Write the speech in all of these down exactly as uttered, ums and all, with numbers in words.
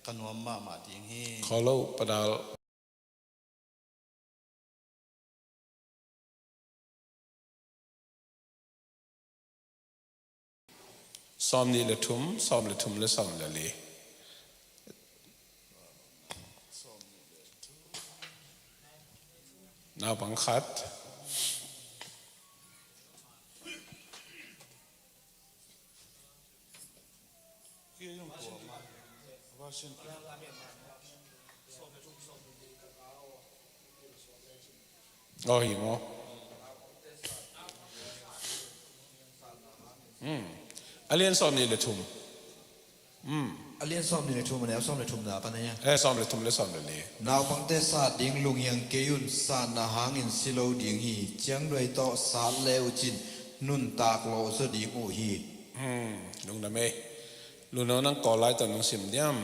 ka nuam mahmah ding hi. Kholo padal. Sawm nih le thum, sawm le thum le sawm le li. Naupang khat. Aw, hi maw? Hmm. A lian sawm nih le thum. Hmm. A lian sawm nih le thum, a neu sawm le thum na pan a hia? Eh, sawm le thum le sawm le li. Naupangte sat ding lunghiang kei un, satna hangin si lo ding hi. Ciangduai tawh sat le uh cin nuntak lawh zaw ding uh hi. Hmm. Lungdam ei. Luno nang Kawl lai tawh nong sim diam?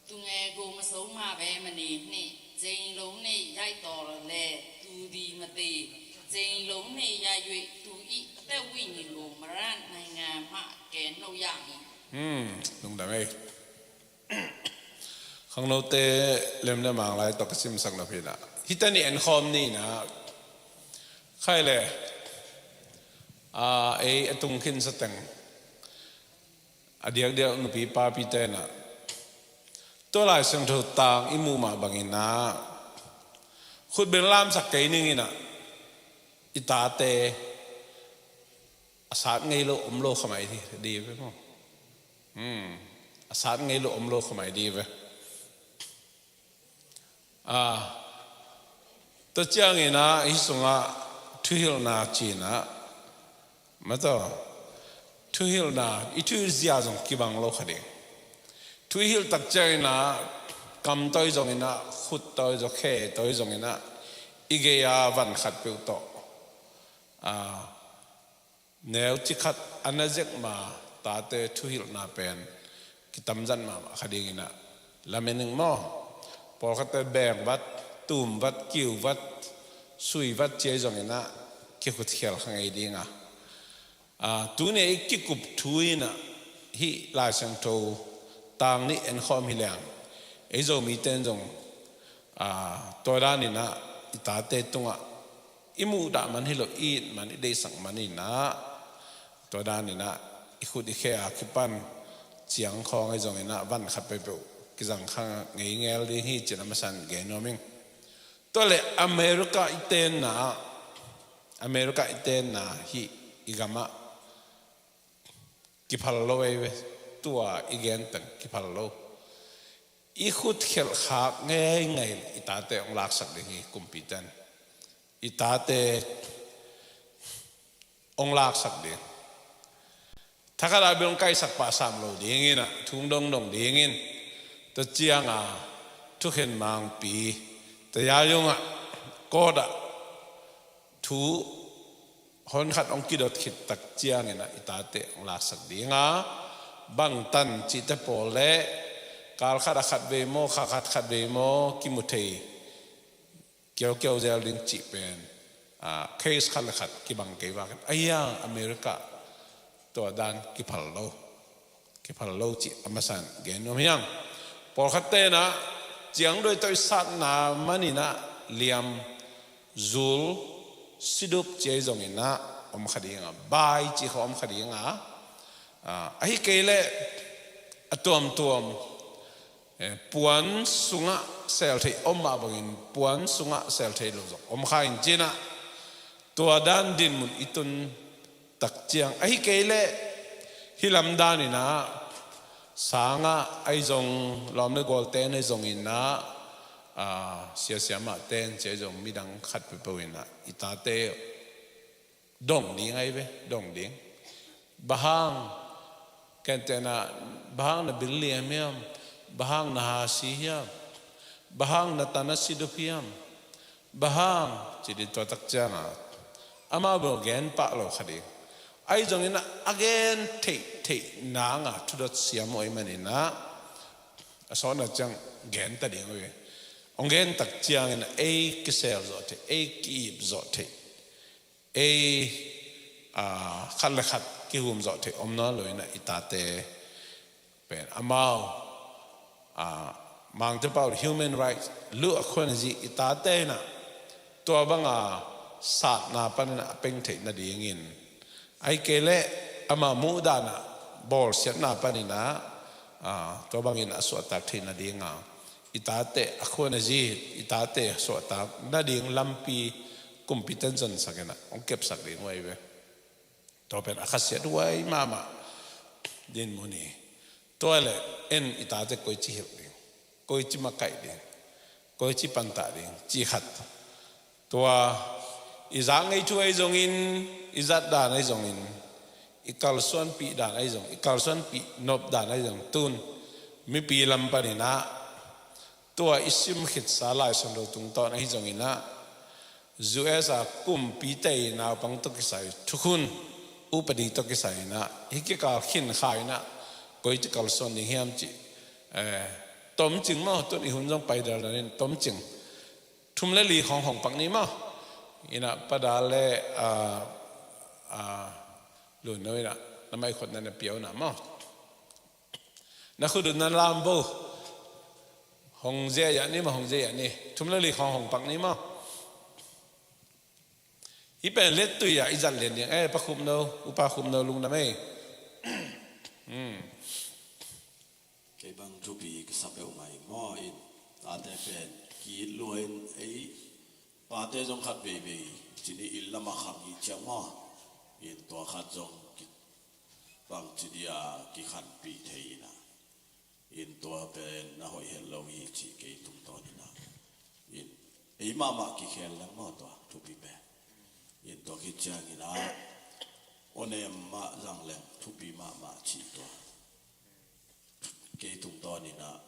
Tunge goma soma be mane ne, jeng lo ne yai to le, tu di mate, jeng lo ne yai yue, tu i te wi ni lo maran nai nga ma ke no yang i. Hmm, lungdam ei. Khangnote lem le mang lai tawh ka simsak lo phi na. Hita ni en khawm ni na. Khai le. A, ei a tung khin sa teng. A diakdiak nupi papi te na. Tua Lai Siangtho tang i muh mah bangin ah, khutbeng lamsak kei ning in ah, i tate a sat ngei lo om lo khamai di, di ve maw. Hmm. A sat ngei lo om lo khamai di ve. A, tua ciangin ah, hih sungah thuhilhna cin ah, mataw, thuhilhna, i thuhilh zia zong kibang lo kha ding. Thuhilh tak ciangin ah, kam tawi zongin ah, khut tawi zaw, khe tawi zongin ah, i gei a van khat peuh tawh. A, Neu ci khat a na zek ma tate thuhilhna pen kitamzat mahmah kha dingin ah lamen ing maw? Pawlkhatte bengvat, tumvat, kiuvat, suivat ci-a zongin ah kikhutkhial kha ngei ding a. A, tuni a i kikup thu in ah hih Lai Siangtho tang nih enkhawm hi leng ei Zomite in zong, a, tua danin ah i tate tungah i muhdah man hi lo, i it man, i deihsak man in ah, tua danin ah i khut i khe a kipan ciang khawng ahi zongin ah van khat peuhpeuh kizang kha ngei ngel ding hi ci-in a masa in gen nuam ing. Tua leh America i tenna ah, America i tenna hih i gamah kiphal lo ei ve, tua i gen pen kiphal lo. I khut khelh khak ngeingai i tate hong laksak ding hi kumpite in. I tate hong laksak ding. Thakhat a bel hong kaisak pah sam lo dingin ah, thu hong dongdong dingin. Tua ciang a thukhen mangpi, tua yayung ah, court ah, thu hon khat hong kidot khit tak ciangin ah i tate hong laksak ding a, bangtan cihte pawl le kal khat a khat vei maw, kha khat khat vei maw, kimu thei kiaukiau zel ding cih pen, a, case khat le khat kibang kei vak in. Ahi hang America tua dan kiphal lo. Kiphal lo cih a masa in gen nuam hi hang. Pawlkhatte in ah ciangduai tawh i satna manin ah liam, zul, sidup ci-a zongin ah om kha ding a, bai cih kha om kha ding a, a, ahi kei leh a tuamtuam, eh, puan sungah sel thei om mah bangin puan sungah sel thei lo zong om kha in ci-in ah, tua dan dinmun i tun tak ciang ahi kei leh hih lam danin ah sangah ahi zong lawm le gualte in ahi zongin ah, a, siasia mahte in ci-a zong midang khat peuhpeuh in ah i tate dong ding ahi ve, dong ding. Bang hang, ken te in ah, bang hang na bil liam hiam, bang hang na ha si hiam, bang hang na tan a sidup hiam, bang hang, ci ding tua tak ciang a, amau bel gen pah lo kha ding. Ahi zongin ah a gen theihtheih nang a thudot siam uh ahih manin ah, a sawtna ciang gen ta ding uh hi. Hong gen tak ciangin ah ei kisel zawh theih, ei ki-ip zawh theih, ei, a, khat le khat kihum zawh theih om nawn lo in ah i tate pen amau, Mangte pau human rights luh a khua na zi i tate in ah tua banga satna panin ah a peng theih nadingin, ahih kei leh ama muhdan ah bawlsiatna panin ah tua bangin a suahtak theih nadinga i tate a khua na zi, i tate suahtak nading lampi kumpiten zonsak in ah hong kepsak ding uh ahi ve. Tua pen a khasiat huai mahmah dinmun hi. Tua leh en i tate koici hilh ding, koici makaih ding, koici pantah ding cih khat. Tua i zak ngei thu ahi zongin, i zat dan ahi zongin, i kalsuanpih dan ahi zong, i kalsuanpih nop dan ahi zong, tun mipi lam panin ah tua i sim khitsa Lai Siangtho tungtawn ahi zongin ah U S a kumpite i naupang tawh kisai thukhun upadi tawh kisai in ah hih kikal khin kha in ah koici kalsuan ding hiam cih tomcing maw, tun i hun zong paidal dan in tomcing. Thum le li khawng hong pak ni maw. In ah Pa Dal le Lun no in ah na maikhotna na pia uh na maw. Na khut uh na lam bo. Hong zia yah ni maw, hong zia yah ni. Thum le li khawng hong pak ni maw. Hih pen lettui ah i zat lian ding. Eh, Pa Khupno, Upa Khupno lungdam ei. Kei bang thupi ka sa peuhmah hi maw. In tate pen ki-it lua in ei pate zong khat veivei ci ni, inn lamah khang hi ciang maw. In tua khat zong ki bangci dia kikhanpih thei in ah, in tua pen na hoih het lo hi cih kei tungtawn in ah, in ei mahmah kikhel leng maw tua thupi pen. In tua khit ciangin ah awnem mah zang leng thupi mahmah cih tua kei tungtawn in ah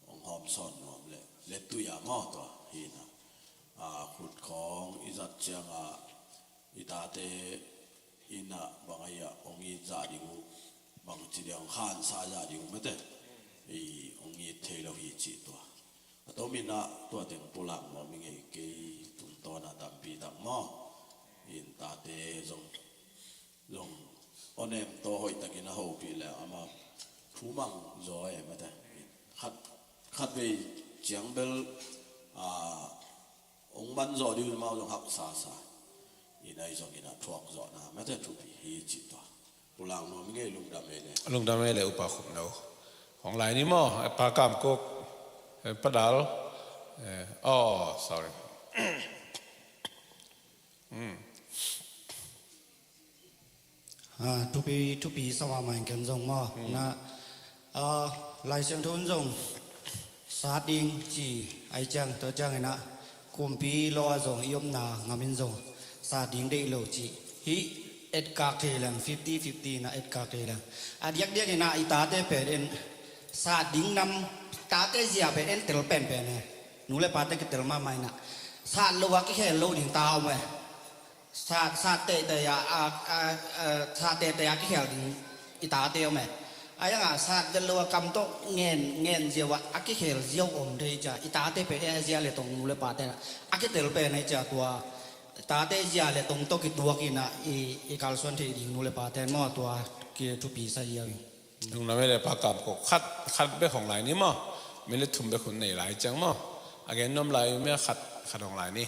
hong hawmsawn nuam leh lettui ah maw tua hi in ah, khut khawng i zat ciangah i tate in ah bang ahi ah hong it zah ding uh, bangci dia hong khansa zah ding uh mate, i hong it thei lo hi cih tua. A tom in ah tua teng pulak nuam i ngei, kei tungtawn ah tampi tak maw. In tate zong zong awnem tawh hoihtakin a hopih leh amah thu mang zaw e mate. Khat, khatvei ciang bel hong man zawh ding uh, amau zong haksa sa. In ahi zongin ah thuak zawhna mate thupi hi cih tua. Pulak nuam i ngei, lungdam ei le. Lungdam ei le Upa Khupno. Hong lai ni maw, Pa Kam Kuk, Pa Dal. Oh, sorry. Thupi, thupi sa mahmah ing, ken zong maw. Na Lai Siangtho in zong sat ding ci ahi ciang, tua ciangin ah kumpi lo ah zong i omna ngam in zong sat ding deih lo ci. Hih etkak thei leng, fifty fifty in ah etkak thei leng. A diakdiak in ah i tate pen en sat ding nam, tate zia pen en tel penpen e. Nu le pate kitel mahmah in ah sat lo a kikhel lo ding ta om e. Sat, sat teitei a, a, a, a, sat teitei a kikhel ding i tate om e. A iangah sat vet lo a kam tawh ngen, ngen ziau a, a kikhel ziau om thei cia. I tate pen e zia le tong nu le pate na a kitel pen e cia tua. Tate zia le tong tawh kituak in ah i, i kalsuan thei ding nu le pate maw tua ki thupi sa ziau in. Nung na mele Pa Kam Kuk khat, khat bek hong lai ni maw. Mele thum bek hun nei lai ciang maw. A gen nuam lai mele khat, khat hong lai ni.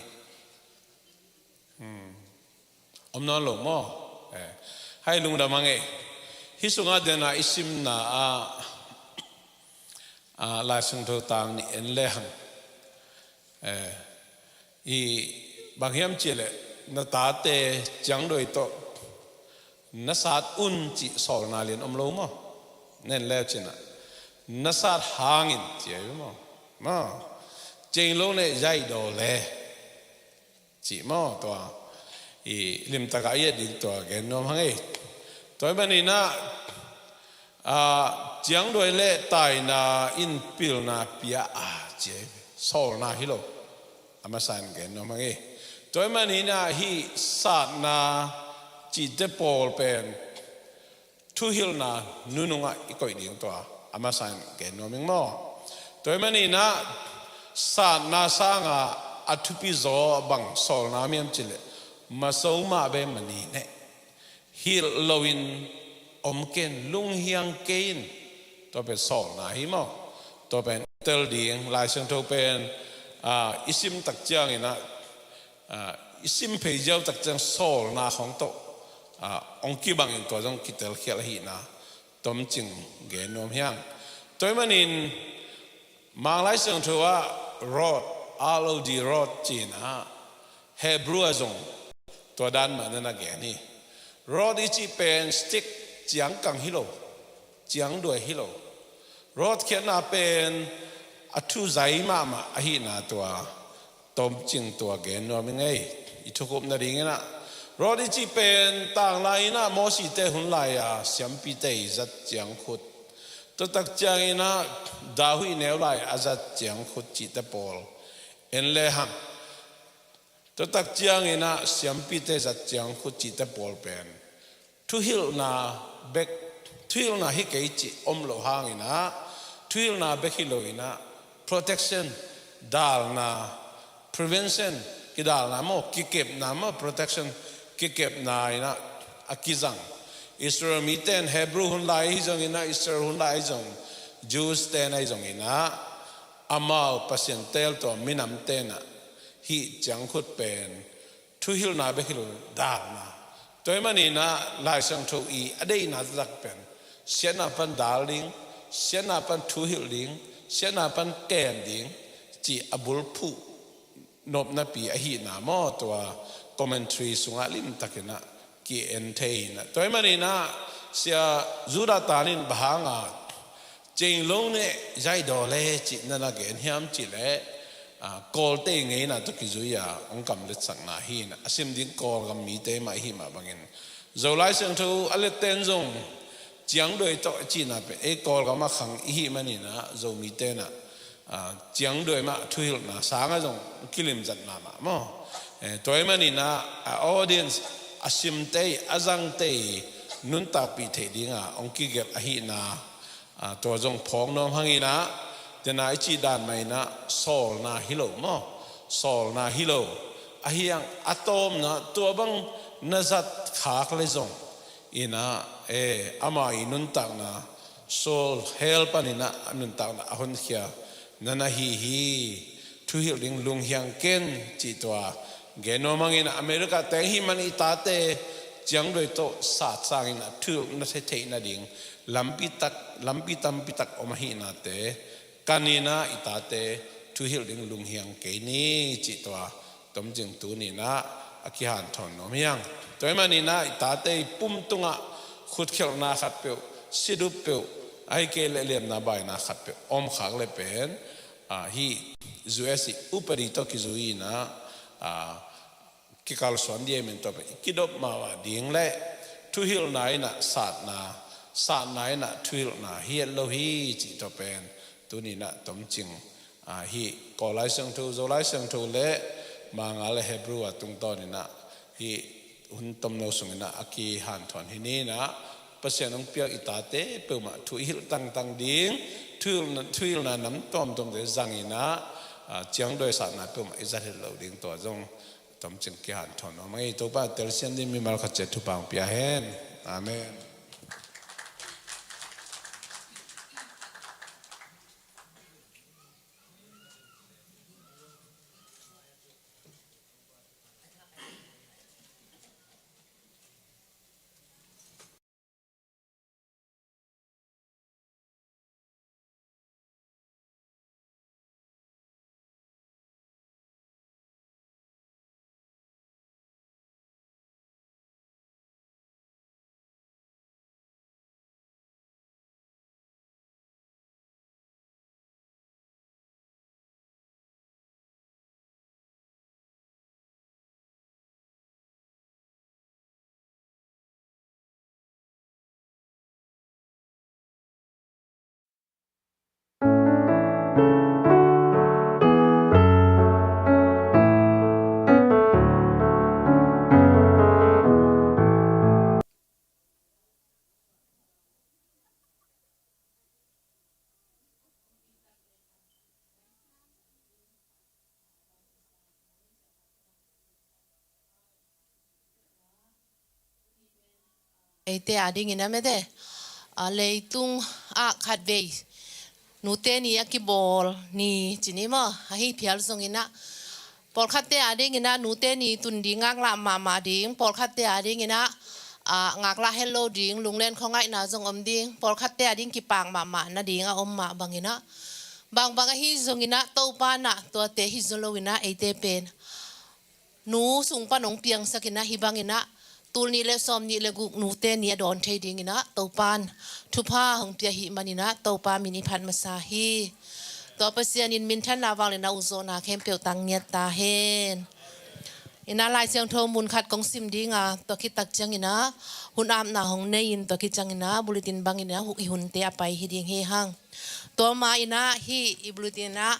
Om nawn lo maw. Hai lungdam hang e. Hih sungah dena i simna ah Lai Siangtho tang nih en le hang. I bang hiam cih leh na tate ciangduai tawh na sat un cih sawlna lian om lo maw. Nen le cin ah na sat hangin ci ahi maw. Maw. Cing lo ne zai daw le. Cih maw tua i limtakah i et ding tua gen nuam hang ei. Tua i maninah ciangduai le taina in pilna pia a ci ei. Sawlna hi lo. A masa in gen nuam hang ei. Tua i maninah hih satna cihte pawl pen thuhilhna nunungah i koih ding tua a masa in gen nuam ing maw. Tua i maninah satna sangah a thupi zaw bang sawlna miam cileh maso mah be mani neh hilh loin om ken lunghiang kei in tua pen sawlna hi maw. Tua pen i tel ding, Lai Siangtho pen, ah, i sim tak ciangin ah, ah, i sim phei ziau tak ciang sawlna khawng tawh, ah, hong kibangin tua zong kitelkhial ahihna tomcing gen nuam hi hang. Tua ahih manin Mang Lai Siangtho ah rod, R O D, rod ci-in ah Hebrew ah zong tua dan mah na na gen hi. Rod i cih pen stick, ciangkang hi lo, ciangduai hi lo. Rod khiatna pen a thuzai mahmah ahihna tua tomcing tua gen nuam ing ei. I thukhupna dingin ah rod i cih pen tanglai-in ah Mosite hun lai-a siampite i zat ciangkhut, tua tak ciangin ah David neu lai a zat ciangkhut cihte pawl en lehang, tua tak ciangin ah siampite zat ciangkhut cihte pawl pen thuhilhna bek, thuhilhna hi kei cih om loh hangin ah thuhilhna bek hi loin ah protection, dalna, prevention, kidalna maw, kikepna maw, protection, kikepna in ah a kizang. Israel mite in, Hebrew hun lai ahi zongin ah, Israel hun lai ahi zong, Jews te in ahi zongin ah, amau Pasian teel tua minamte in ah hih ciangkhut pen thuhilhna bek hi lo, dalna. Tua ahih manin ah Lai Siangtho i a deihna taktak pen siatna pan dal ding, siatna pan thuhilh ding, siatna pan kem ding cih a bulphuh nopnapi ahihna maw, tua commentary sungah limtakin ah ki-en thei in ah. Tua ahih manin ah Sia Judah Tan in bang hanga Cing lo ne zai daw le cih na na gen hiam cih leh, ah, Kawlte i ngeina tawh kizui-a hong kamletsakna hi in ah, a sim ding Kawlgam mite mah i hih mah bangin, Zolai Siangtho a lette in zong ciangduai tawh a cihna pen ei Kawlgam ah khang i hih manin ah Zomite in ah, ah, ciangduai mah thuhilhna sangah zong kilimzat mahmah maw. Eh, tua ahih manin ah a audience, a simte i, a zangte i nuntakpih theih dingah hong kigelh ahihna, ah, tua zong phawk nuam hang in ah, tena i cih dan mah in ah sawlna hi lo maw, sawlna hi lo. Ahi hang a tawpna tua bang na zat khak le zong in ah, eh, ama i nuntakna, Saul hell panin ah a nuntakna a honkhia na na hi hi. Thuhilh ding lunghiang ken cih tua gen nuam hang in ah, America te hih man i tate ciangduai tawh sat sangin ah thuhilh na thei theih nading lampi tak, lampi tampi tak om ahihnate kan in ah i tate thuhilh ding lunghiang kei ni cih tua tomcing tuni in ah a kihanthawn nuam hi hang. Tua ahih manin ah i tate i pum tungah khutkhelhna khatpeuh, sidup peuh, ahih kei leh lemna baina khatpeuh om khak le pen, ah, hih U S i upadi tawh kizui in ah, ah, kikalsuan ding ahih manin tua pen i kidop mahmah ding le thuhilhna in ah satna, satna in ah thuhilhna hi het lo hi cih tua pen tuni in ah tomcing, ah, hih Kawl Lai Siangtho, Zo Lai Siangtho le Manga le Hebrew a tungtawn in ah hih hun tomno sung in ah a kihanthawn hi ni in ah, Pasian hong piak i tate peuhmah thu i hilh tangtang ding, thuhilhna, thuhilhna nam tuamtuamte zang in ah, ah, ciangduai satna peuhmah i zat het loh ding tua zong tomcing kihanthawn nuam ing ei. Topa telsiam ding mimal khat ciat thupha hong pia hen. Amen. Eite adingin a mete, a leitung ah khatvei Nute ni a kibawl ni ci ni maw, ahi phial zongin ah, pawlkhatte adingin ah nute ni tun ding ngaklah mahmah ding, pawlkhatte adingin ah, ah, ngaklah het lo ding, lunglen khuangaihna zong om ding, pawlkhatte ading kipak mahmah nading a om mah bangin ah, bangbang ahi zongin ah Topa in ah tuate hi zaw loin ah eite pen nu sung pan hong piangsak in ah, hih bangin ah tul nih le sawm nih le guk nute ni a dawn thei dingin ah Topa in thupha hong pia ahih manin ah Topa min i phat masa hi. Tua Pasian in minthanna vangliatna, ukzawhna khempeuh tang ngiat ta hen. In ah Lai Siangtho mun khat kong sim ding a, tua khit tak ciangin ah hun apna hong nei in, tua khit ciangin ah bulletin bangin ah i hunte a pai hi ding hi hang. Tua ma in ah hih i bulletin ah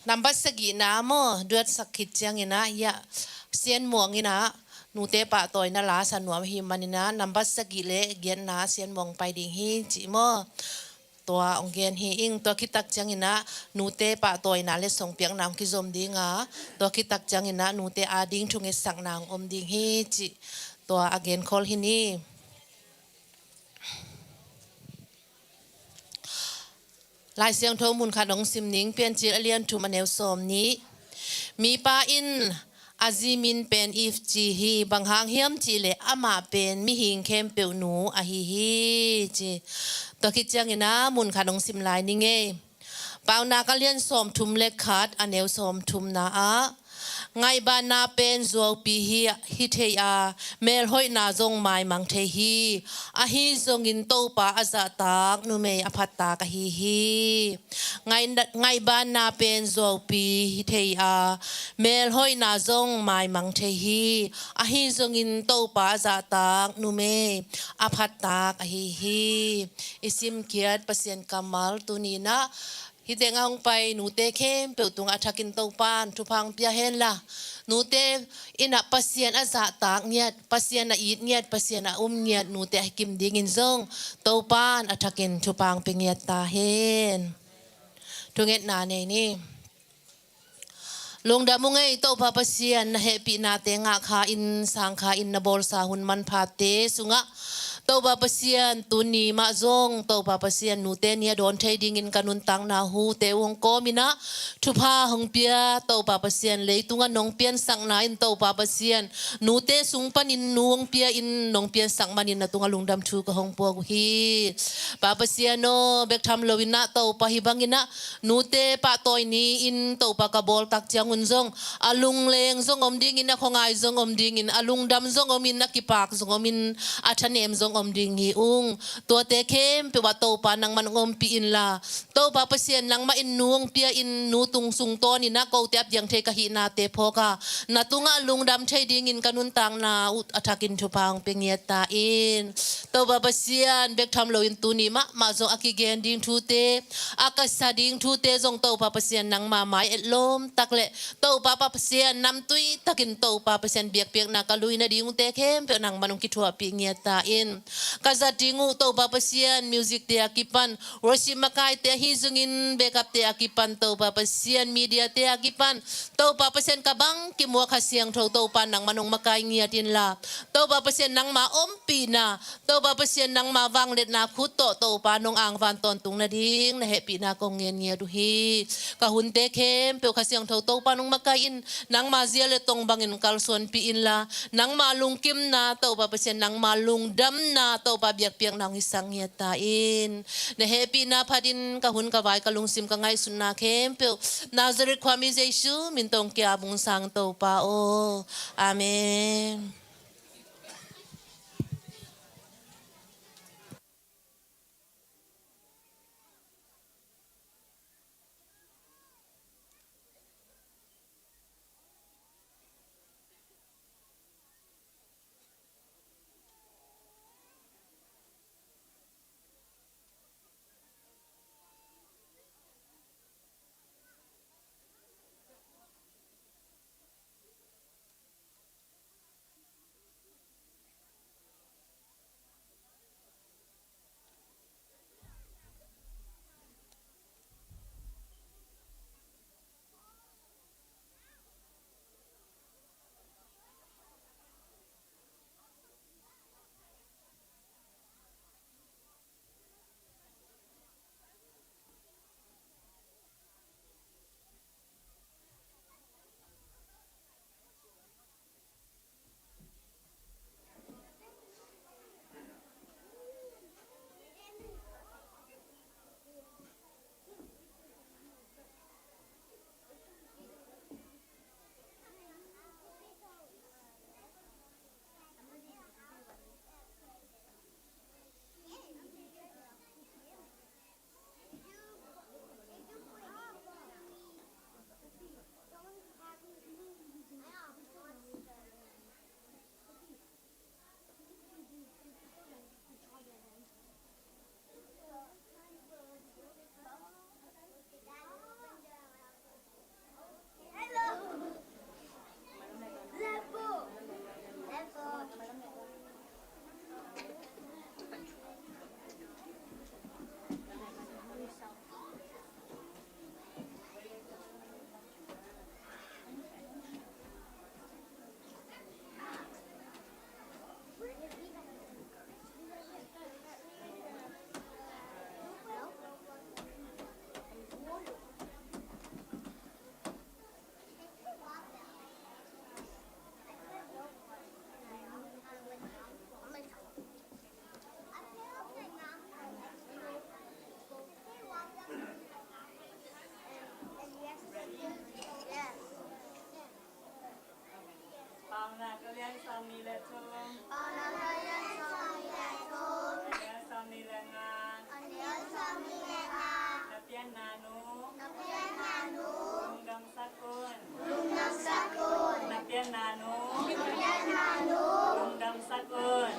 nambat sagihna maw, duatsak khit ciangin ah, hiah Sian Muang in ah nute pahtawina la sa nuam ahih manin ah nambat sagih le giatna Sian Muang pai ding hi ci maw. Tua hong gen hi ing. Tua khit tak ciangin ah nute pahtawina letsong piakna hong kizom ding a, tua khit tak ciangin ah nute ading thungetsakna hong om ding hi ci. Tua a genkhol hi ni. Lai Siangtho mun khat hong sim ning, Piancil a lian thum, a neu sawm nih. Mipa in a zi min pen Eve ci hi, bang hang hiam cih leh amah pen mihing khempeuh nu ahi hi ci. Tua khit ciangin ah mun khat hong sim lai ning ei. Paunak a lian sawm thum le khat, a neu sawm thumna ah, ngaihbanna pen zuaupi hi, hi thei a, melhoihna zong maimang thei hi. Ahi zongin Topa a zahtak numei a phattak ahi hi. Ngaih-, ngaihbanna pen zuaupi hi thei a, melhoihna zong maimang thei hi. Ahi zongin Topa a zahtak numei a phattak ahi hi. I simkhiat Pasian kammal tuni in ah, hih tengah hong pai nute khempeuh tungah a thakin Topa in thupha hong pia hen la, nute in ah Pasian a zahtak ngiat, Pasian a it ngiat, Pasian a um ngiat nute a kim dingin zong Topa in a thakin thupha hong pia ngiat ta hen. Thungetna nei ni. Lungdam ung ei, Topa Pasian, na hehpihnate ngah kha in, sang kha in, na bawlsa hun manphate sungah Topa Pasian, tuni mah zong Topa Pasian, nute ni a dawn thei dingin ka nuntakna hute uh hong kawm in ah thupha hong pia. Topa Pasian, leitungah nong piansakna in Topa Pasian, nute sung panin nu hong pia in, nong piansak manin na tungah lungdam thu ka hong puak uh hi. Pa Pasian aw, bek tham loin ah Topa, hih bangin ah nute pahtawi ni-in Topa ka bawl tak ciangun zong a lungleng zong om dingin, a khuangai zong om dingin, a lungdam zong om in, a kipak zong om in, a thanem zong om ding hi ung. Tuate khempeuh ah Topa nangman hong ompih inla, Topa Pasian, nangmah in nu hong pia in, nu tung sung tawn in ah kote a piang thei ka hihnate phawk a, na tungah lungdam thei dingin ka nuntakna uh a thakin thupha hong pia ngiat ta in. Topa Pasian, bek tham loin tuni mahmah zong a kigen ding thute, a ka sa ding thute zong Topa Pasian nangma mai etlawm tak le Topa Pasian namtui takin Topa Pasian biakpiakna ka lui nading uhte khempeuh nangman hong kithuahpih ngiat ta in. Ka zat ding uh Topa Pasian, music te a kipan, worship makaite ahi zongin, backup te a kipan, Topa Pasian, media te a kipan, Topa Pasian, ka bang kimuak Kha Siangtho Topa nangman hong makai ngiat inla, Topa Pasian nangma ompihna, Topa Pasian nangma vangliatna khut tawh Topa nong angvan tawntung nading na hehpihna kong ngen ngiat uh hi. Ka hunte khempeuh Kha Siangtho Topa nong makai in, nangma zia le tong bangin kalsuanpih inla, nangma lungkimna Topa Pasian, nangma lungdamna Topa biakpiakna hong hisak ngiat ta in. Na hehpihna phatin ka hun ka vai, ka lungsim ka ngaihsutna khempeuh Nazareth khuami Jesu min tawh hong ki-ap ung, Sang Topa aw. Amen. Sawmnih le thum. Sawmnih le nga. Na pianna nu. Lungdam sak un. Na pianna nu. Lungdam sak un.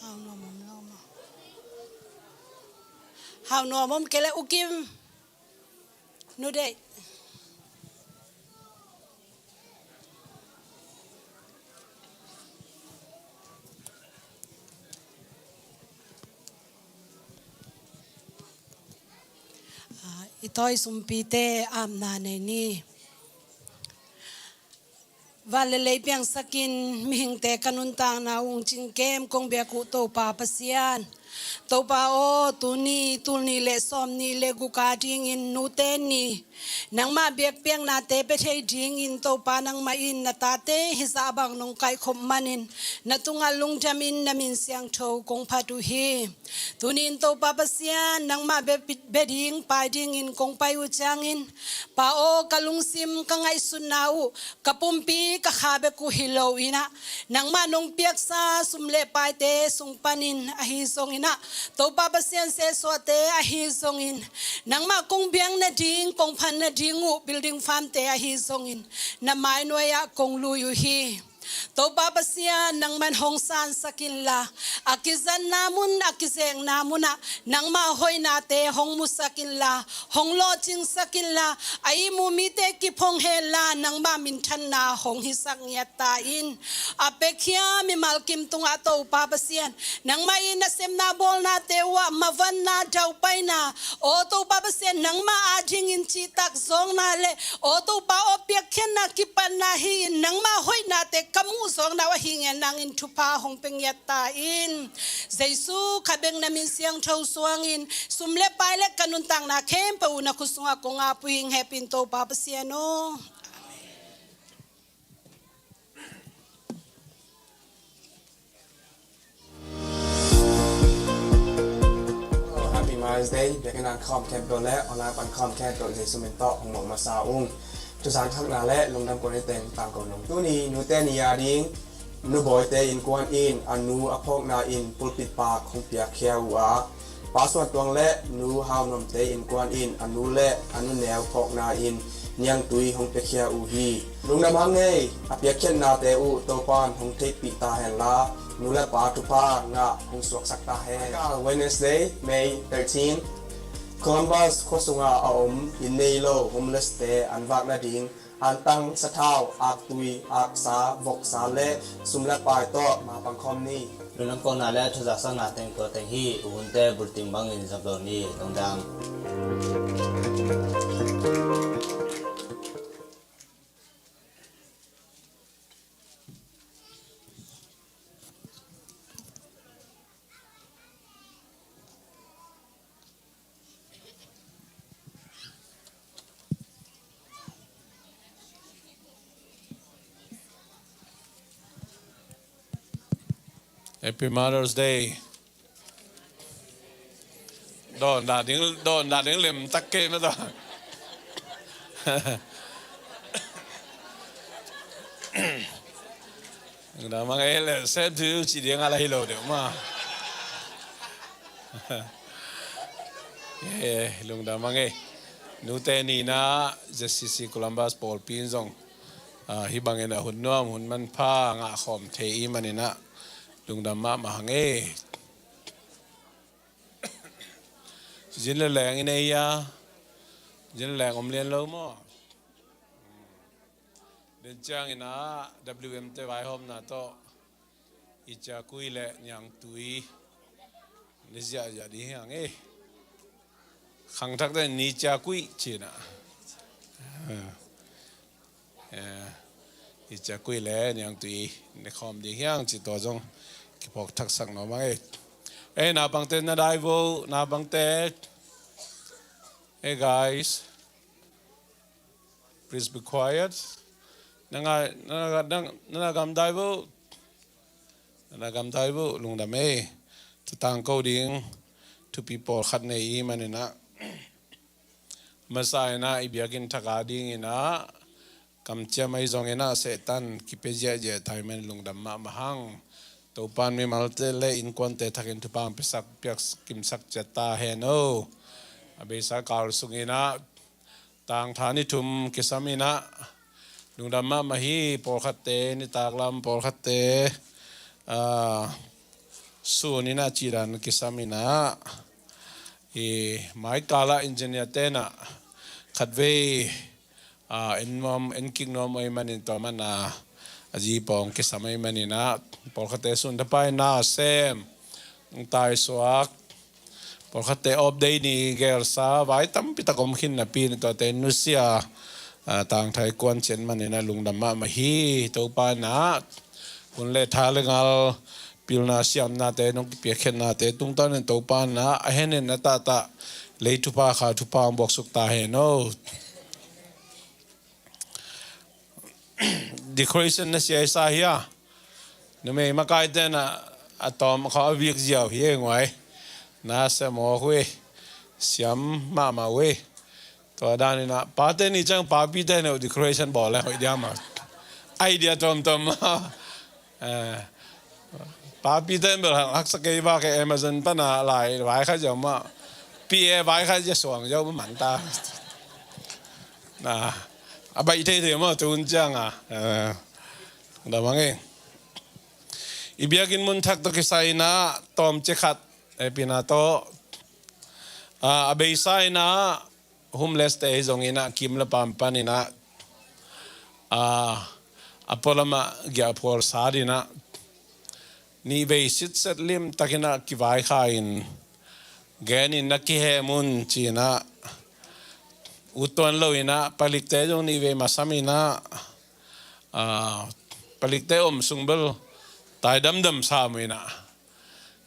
Hau nuam om lo maw? Hau nuam om kei leh U Kim, Nu Deih. Ah, i tawi sumpite apna nei ni. Van le lei piangsakin mihingte ka nuntakna ung cingkem kong biak uh Topa Pasian, Topa aw, tuni tul nih le sawm nih le guk a dingin nute ni nangmah biakpiaknate pia thei dingin Topa nangmah in na tate hizah bang nong kaihkhop manin na tungah lungdamin na min siangtho kong phat uh hi. Tuni in Topa Pasian, nangmah bia, bia ding pai dingin kong pai uh ciangin, Pa aw, ka lungsim ka ngaihsutna uh, ka pumpi ka kha bek uh hi lo in ah, nangmah nong piaksa sum le paite sung panin ahi zongin ah, Topa Pasian sesuahte ahi zongin, nangmah kong biak nading, kong phat nading uh building farmte ahi zongin, na mainuai ah kong lui uh hi. Topa Pasian, nangman hong sansak inla, a kizatna mun, a kizekna munah nangmah hoihnate hong musak inla, hong lawhcingsak inla, a ihmu mite kip hong henla, nangmah minthanna hong hisak ngiat ta in. A piakhia mimal kim tungah Topa Pasian, nangmah in nasemna bawlnate uh ah mavanna, daupaina, aw Topa Pasian, nangmah adingin cihtak zawkna le, aw Topa aw, piakkhiatna kipatna hi-in nangmah hoihnate ka muh zawkna uh ahi ngen nangin thupha hong pia ngiat ta in. Jesu khat bek na min siangtho suangin sum le pai le ka nuntakna khempeuh uh na khut sungah kong ap uh hing, hehpih in Topa Pasian aw. Happy Mother's Day. Biakinn ah ka om khempeuh le online pan ka om khempeuh Jesu min tawh hong muak masa ung. Thuzang thakna le lungdam kong nei teng tangko nung. Tuni nute ni a ding Nu Bawite innkuan in a nu a phawkna in pulpit paak hong piakkhia uh a, Pa Suan Tuang le Nu Hau Nuamte innkuan in a nu le a nu neu phawkna in niangtui hong piakhia uh hi. Lungdam hang ei, a piakkhiatnate uh Topan hong theihpih ta henla, nu le pa thupha ngah hong suaksak ta hen. Wednesday, May thirteen, Columbus khua sungah a om inn nei lo homeless-te an vak nading antang, sathau, aktui, aksa, voksa le sum le pai tawh mapang khawm ni. Lungdam kohna le thuzaksakna teng tua teng hi. U hunte bulting bangin zong lo ni. Lungdam. Happy Mother's Day. Dawn dah ding, dawn dah ding lem tak kei na dawn. Lungdam hang ei le, same to you ci ding a la hi lo deuh mah. Eh, lungdam hang ei. Nute ni-in ah Z C C Columbus pawlpi in zong, ah, hih bangin a hun nuam, hun manpha ngah khawm thei i hih manin ah lungdam mahmah hang ei. Zin le leng i nei a, zin le leng om lian lo maw? Den ciangin ah W M te vaihawmna tawh i ciakui le niangtui ni ziahziah ding hi hang ei. Khangthakte ni ciakui ci-in ah, eh, i ciakui le niangtui ni khawm ding hi hang ci, tua zong kiphawk thaksak nuam hang ei. Eh, naupangte na dai vo, naupangte. Hey guys, please be quiet. Na ngai, na, na, na, na gamdai vo. Na gamdai vo, lungdam ei. Tua tangko ding thupi pawlkhat nei i hih manin ah, masa in ah i biakinn thak a dingin ah kamciam ahi zongin ah Satan kipia ziahziah ta i hih manin lungdam mahmah hang. Topan mimalte le innkuante thakin thupha hong piasak, piak kimsak ciat ta hen aw. A beisa kal sungin ah tangtha ni thum kisam in ah lungdam mahmah hi. Pawlkhatte nitak lam, pawlkhatte, ah, sun in ah cih dan kisam in ah, i maikal ah engineer-te in ah khatvei, ah, en nuam, en kik nuam uh ahih manin tua man a, a zi pawng kisam ahih manin ah, pawlkhatte sun thapai na sem, taisuak, pawlkhatte off day ni gelsa, vai tampi tak om khin napi in tuate nusia, ah, tangtha i kuan ciat manin ah lungdam mahmah hi. Topa in ah hun le tha le ngal pilna siamnate, nong kipiakkhiatnate tungtawn in Topa na a henin na tahtah lei thupha kha thupha hong buaksuk ta hen aw. Decoration na siaisa hia? Numei makaite na a tawm kha a vik ziau hi e nguai. Na siam aw hui. Siam mahmah hui. Tua dan ina pate ni ciang papite neu decoration bawl le hoih diam a. Idea tawmtawm. Eh, papite bel haksa kei ba ke Amazon pana lai vai kha ziau ma. Pi e vai kha ziau suang ziau ma man ta. Na a baih theithei maw tun ciang a. Eh, damang e. I biakinn mun thak tawh kisai ina tawmcik khat e pina tawh. Ah, a beisa ina homeless te hi zong ina kim le pam pan ina, ah, a pualam a giahphual sat ina nihvei sitset limtak ina kivaikha in gen in na kihem un ci ina ut tuan lo ina palikte zong nihvei masam ina, ah, palikte om sung bel tai damdam sam ina.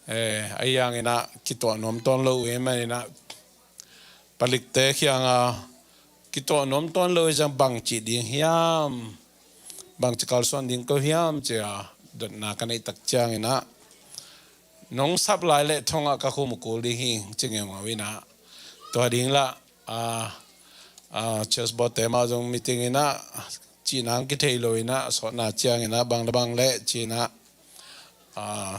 Eh, a yang ina kituah nuam tuan lo uh e man ina palikte kianga kituah nuam tuan lo i ciang bangci ding hiam, bangci kalsuan ding ko hiam cia dotna ka neih tak ciang ina nong sap lai le thongah ka khum kul ding hi ci ngeungau ina tua ding la, ah, ah, church board te mah zong meeting ina cihna ang kithei lo ina sawtna ciang ina bang le bang le ci ina, ah,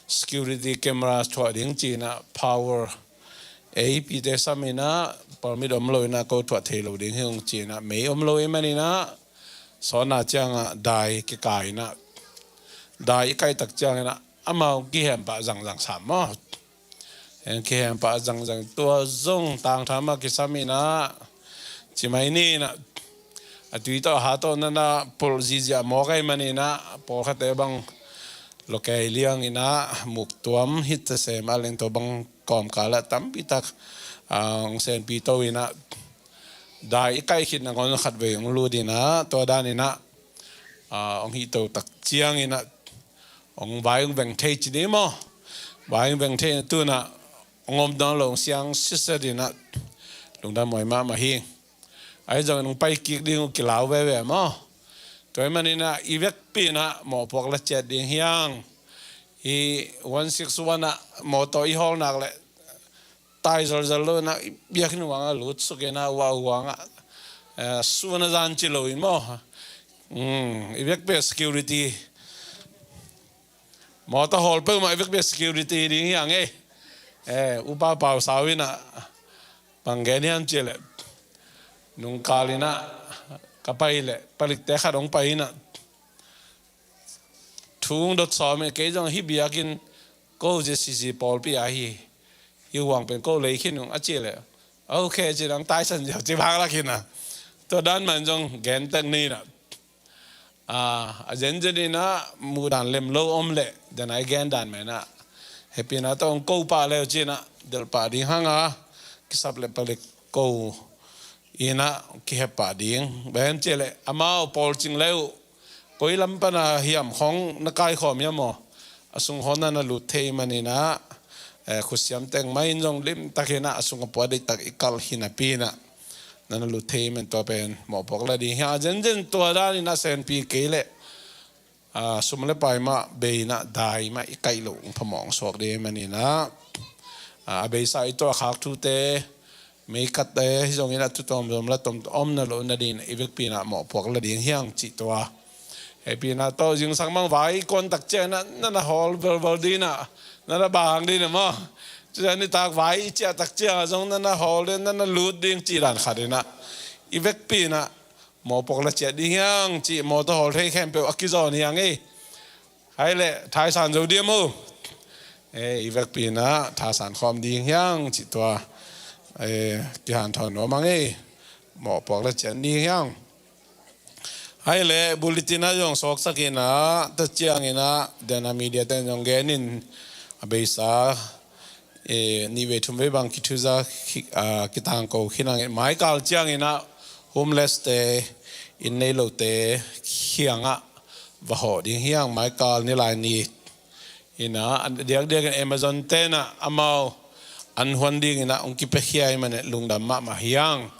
security camera thuah ding ci ina power eipite sam ina permit om lo ina ko thuah thei lo ding hi ung ci ina mei om lo i man ina sawtna cianga dai kika ina dai i kaih tak ciang ina amau kihem pah zangzang sam maw. Heng kihem pah zangzang tua zong tangtha mah kisam ina ci mai ni ina a tui tawh a ha tawh nana pulh zizia mawk ai man ina pawlkhatte bang lokei liang ina muk tuam hit ta sem a leng tawh bang kawmkal ah tampi tak, ah, hong senpi to ina dai i kaih khit nangawn khatvei hong lut ina tua dan ina, ah, hong hih to tak ciang ina hong vai hong veng thei ci ni maw? Vai hong veng thei na tuna hong om dong lo hong siang siset ina lungdam muai mahmah hi. Ahi zongin hong pai kik ding uh kilau veve maw? Tua hi man ina i vekpi ina mawhpuak la ciat ding hiang. Hi one six one ah mawtaw i hawl nak le tai zalzal lo ina i biakinn uang a lut suk ina uah uang a, eh, sun a zan ci lo in maw? Hmm, i vekpi security mawtaw hawl peuhmah i vekpi security ding hiang e. Eh, upa pau sau ina bang gen hiam ci le nungkal ina ka pai le palikte khat hong pai ina thu hong dot sawm e kei zong hi biakinn ko J C C pawlpi a hi hi huang pen ko lei khin ung a ci le ok ci nang taisan ziau ci bang lak hi na tua dan man zong gen tek ni na. Ah, a zenzen ina muhdan lem lo om le dan ai gen dan mai na hepina tawh hong ko pah leu ci na delh pah ding hang a kisap le palik ko ina kihep pah ding ben ci le amau pawlcing leu koi lam pana hiam khong na kaikhawm hiam aw? A sung khong na na lut thei man ina, eh, khutsiam teng mai in zong limtak ina a sung a puat diktak i kalh hi napi ina na na lut thei man tua pen mawhpuak la ding hiang a zenzen tua dan ina senpi kei le, ah, sum le pai mah bei ina dai mah i kaih loh hong phamawh hong suak ding man ina, ah, a beisa i tuah khak thute mei kat te hi zongin a thu tawmtawm la tawm om na lo na ding i vekpi ina mawhpuak la ding hiang cih tua. Hepina tawh zingsang mang vai i kuan tak ciang na na hawl velvel ding ina na na bang ding ina maw? Ciah ni tak vai i ciah tak ciang a zong na na hawl ding na na lut ding cih dan khat ina i vekpi ina mawhpuak la ciat ding hiang cih mawtaw hawl thei khempeuh a kizawn hiang ei. Hai le thaisan zo diam o. Eh, i vekpi ina thaisan khawm ding hiang cih tua, eh, kihanthawn nuam ang ei. Mawhpuak la cian ding hiang. Hai le bulletin a zong sawksak ina ta ciang ina dena media ten zong gen in a beisa, eh, nih vei thum vei bang kithuza khi-, ah, kitangko khin ang maikal ciang ina homeless te inn nei lote khiangah va hawh ding hiang maikal ni lai ni Ina, an diakdiakin Amazon tenah amau an huan dinginah hong kipiakhia ahih manin lungdam mahmah hiang.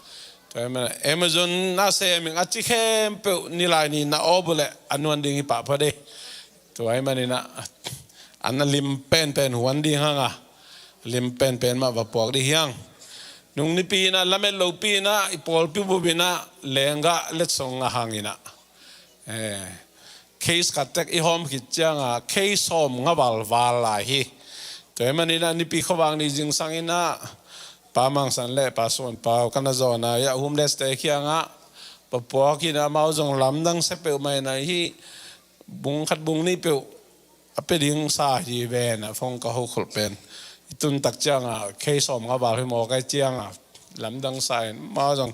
Tua ahih manin Amazon na sem ing a ci khempeuh nilai ni na awp uh leh an huan ding hi pahpah dih. Tua ahih maninah an a lim penpen huan ding hanga, lim penpen mah va puak dih hiang. Nung nipi inah lamet lopi inah i pawlpi bup inah lenggah letsong a hanginah, eh, case khat tek i hawm khit cianga case sawm nga valval lai hi. Tua ahih maninah nipi khuavak ni zingsang inah Pa Mang San le Pa Suan Pau ka na zawn a, homeless te kiangah va puak inah amau zong lamdang sia peuhmah inah hih bung khat bung nih peuh a pia ding sa hi ven a phone ka hokhol pen. I tun tak cianga case sawm nga val hi maw kai cianga lamdang sa in amau zong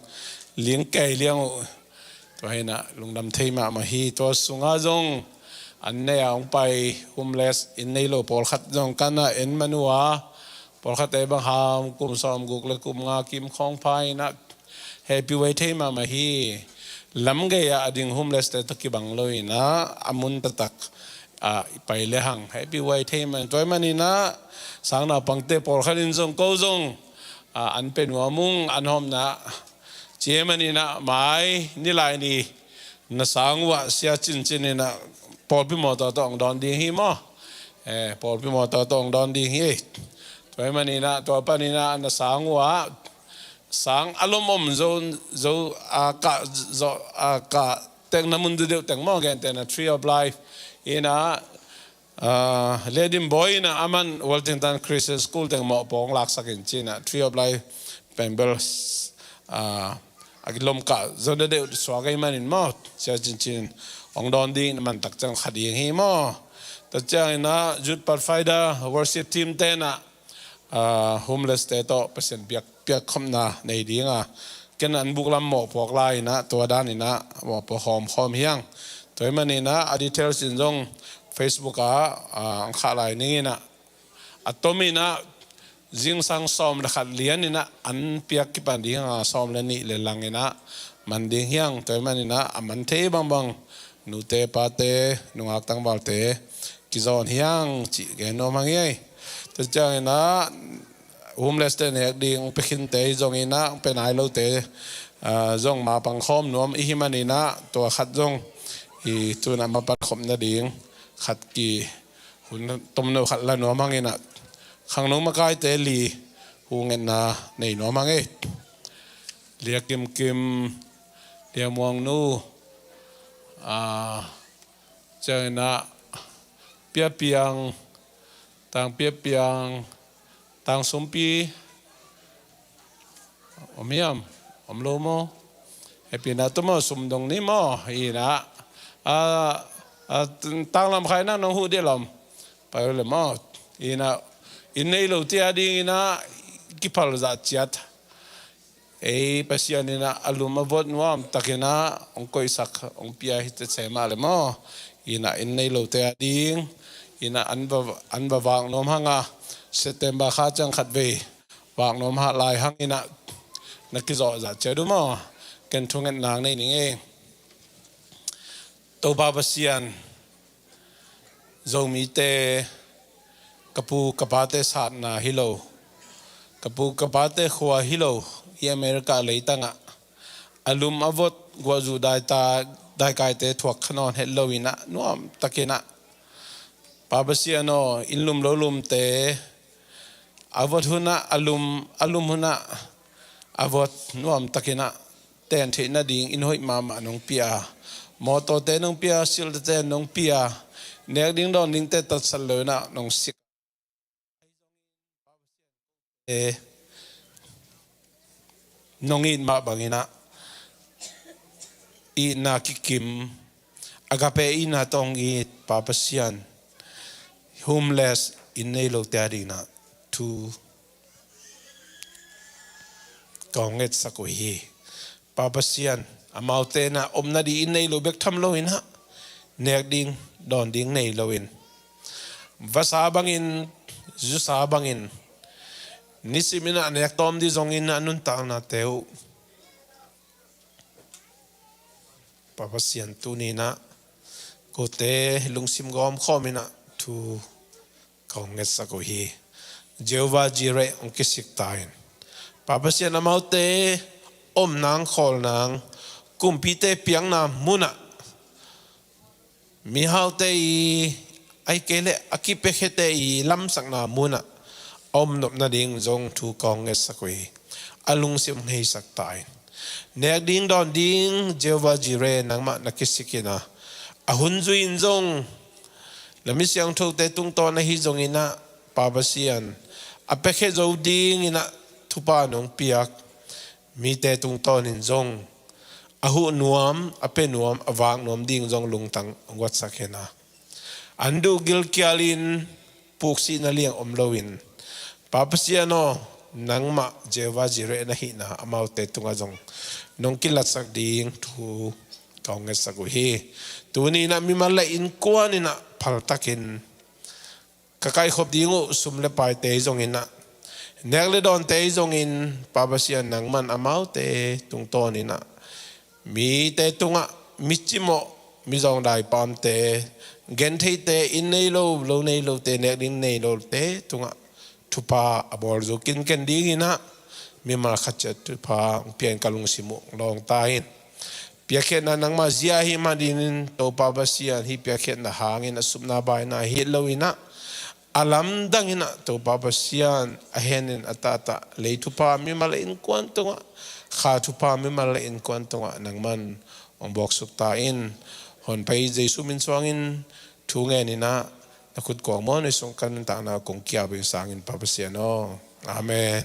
ling kei liang uh. Tua hinah lungdam thei mahmah hi. Tua sungah zong an nei a hong pai homeless inn nei lo pawlkhat zong ka na en man uh a, pawlkhatte bang ham kum sawmguk le kum nga kim khawng pha inah happy vai thei mahmah hi. Lam gei ah a ding homeless te tawh kibang lo inah a mun taktak ah i pai le hang happy vai thei mah. Tua ahih maninah sang naupangte pawlkhat in zong ko zong ah an pia nuam ung an hawmna. Tua ahih maninah mai nilai ni na sang uh ah Sia Cincin inah pawlpi mawtaw tawh hong dawn ding hi maw? Eh, pawlpi mawtaw tawh hong dawn ding hi. Tua ahih maninah tua paninah na sang uh ah sang a lomom zo, zo a kah, zo a kah tek na mun dudeuh teng maw, gentehna Tree of Life inah, ah, Ledim Bawi inah aman Worthington Christian School teng mawhpaw hong laksak in cinah Tree of Life pen bel, ah, a kilomkah zo deuh suak ahih manin maw, Sia Cincin hong dawn ding a man tak ciang kha ding hi maw? Tua cianginah Youth Pathfinder worship team tenah ah, homeless te tawh Pasian piak, piakkhopna nei dinga ken an buklam mawhpuak lai inah tua daninah mawhpuak hawmkhawm hiang. Tua ahih maninah a details in zong Facebook ah, ah, ang khah lai ninginah a tominah zingsang sawm le khat lian inah an piak kipan dinga sawm le nih le lang inah man ding hiang. Tua ahih maninah a man thei bangbang nute pate nungak tangvalte kizawn hiang cih gen nuam hang ei. Tua cianginah homeless te nek ding hong pia khinte hi zonginah hong pia nai lote, ah, zong ma pangkhawm nuam i hi maninah tua khat zong i tunah ma pangkhawm nading khat ki hun tomno khat la nuam hanginah khangno makaite li hu ngetna nei nuam hang ei. Lia Kimkim, Lia Muangnu, ah, cianginah Piapiang, Tang Piapiang, Tang Sumpi, om hiam, om lo maw? Hehpihna tua maw, sum dong ni maw? Inah, ah, ah, tanglam khai nang nong huh dih lom. Pai uh le maw? Inah, inn nei lo tia dinginah kiphal zah ciat. Ei Pasian inah a lum a vot nuam takinah hong koihsak hong pia hi tese mah le maw? Inah inn nei lote a ding inah an va, an va vak nuam hanga September kha ciang khat vei vak nuam hah lai hanginah na kizawh zah ciat uh maw? Ken thungetna nei ning ei. Topa Pasian, Zomite, ka pu ka pate satna hi lo, ka pu ka pate khua hi lo, i America leitangah a lum a vot guahzu daita, daikaite thuak kha nawn het loinah nuam takinah Pa Pasian aw, inn lum lo lumte a vot hunah a lum, a lum hunah a vot nuam takinah ten theih nading inn hoih mahmah nong pia, mawtawte nong pia, siltete nong pia, nek ding dawn dingte tatsat loinah nong sik. E, nong it mah banginah itna kikim, agape itna tawh hong it Pa Pasian, homeless inn nei lote a dinginah thu ka hong ngetsak uh hi. Pa Pasian, amaute na om nading inn nei lo bek tham loinah nek ding dawn ding nei loin vasa bangin, zusa bangin, nisiminah nek tawm dih zongin a nuntaknate uh Pa Pasian tuninah kote lungsim gawm khawminah thu ka hong ngetsak uh hi. Jehovah Jireh hong kisik ta in, Pa Pasian amaute om nang khawl nang, kumpite piakna munah, mihaute i, ahih kei leh a kipiakhiate i lamsakna munah a om nop nading zong thu ka hong ngetsak uh hi. A lungsim hong heisak ta in. Nek ding dawn ding Jehovah Jireh nangmah na kisik in a, a hun zui in zong, na mi siangthote tungtawn ahi zongin ah, Pa Pasian, a piakhia zo dingin ah thupha nong piak mite tungtawn in zong a huh nuam, a pia nuam, a vak nuam ding zong lungtang hong guatsak hen a, an duh gilkial in puksihna liang om loin, Pa Pasian aw, nangmah Jehovah Jireh na hihna amaute tungah zong nong kilatsak ding thu ka hong ngetsak uh hi. Tuni in ah mimal le innkuan in ah phaltakin ka kaikhop ding uh sum le paite zongin ah, nek le dawnte zongin, Pa Pasian nangman amaute tungtawn in ah, mite tungah micimawh, mizawngdai pamte, gentheite, inn nei lo, lo nei lote, nek ding nei lote tungah thupha a bawl zo kinken dingin ah, mimal khat ciat thupha hong pia in ka lungsim uh lawng ta in. Piakkhiatna nangmah zia ahih manin, Topa Pasian, hih piakkhiatna hangin a supna baina hi loin ah, a lamdang in ah, Topa Pasian, a henin a tahtah lei thupha mimal le innkuan tungah, kha thupha mimal le innkuan tungah nangman hong bawksuk ta in. Honpa Jesu min suangin thu ngen in ah, na khut kuang muan i sung ka nuntakna kong kiap in sang in, Pa Pasian aw. Amen.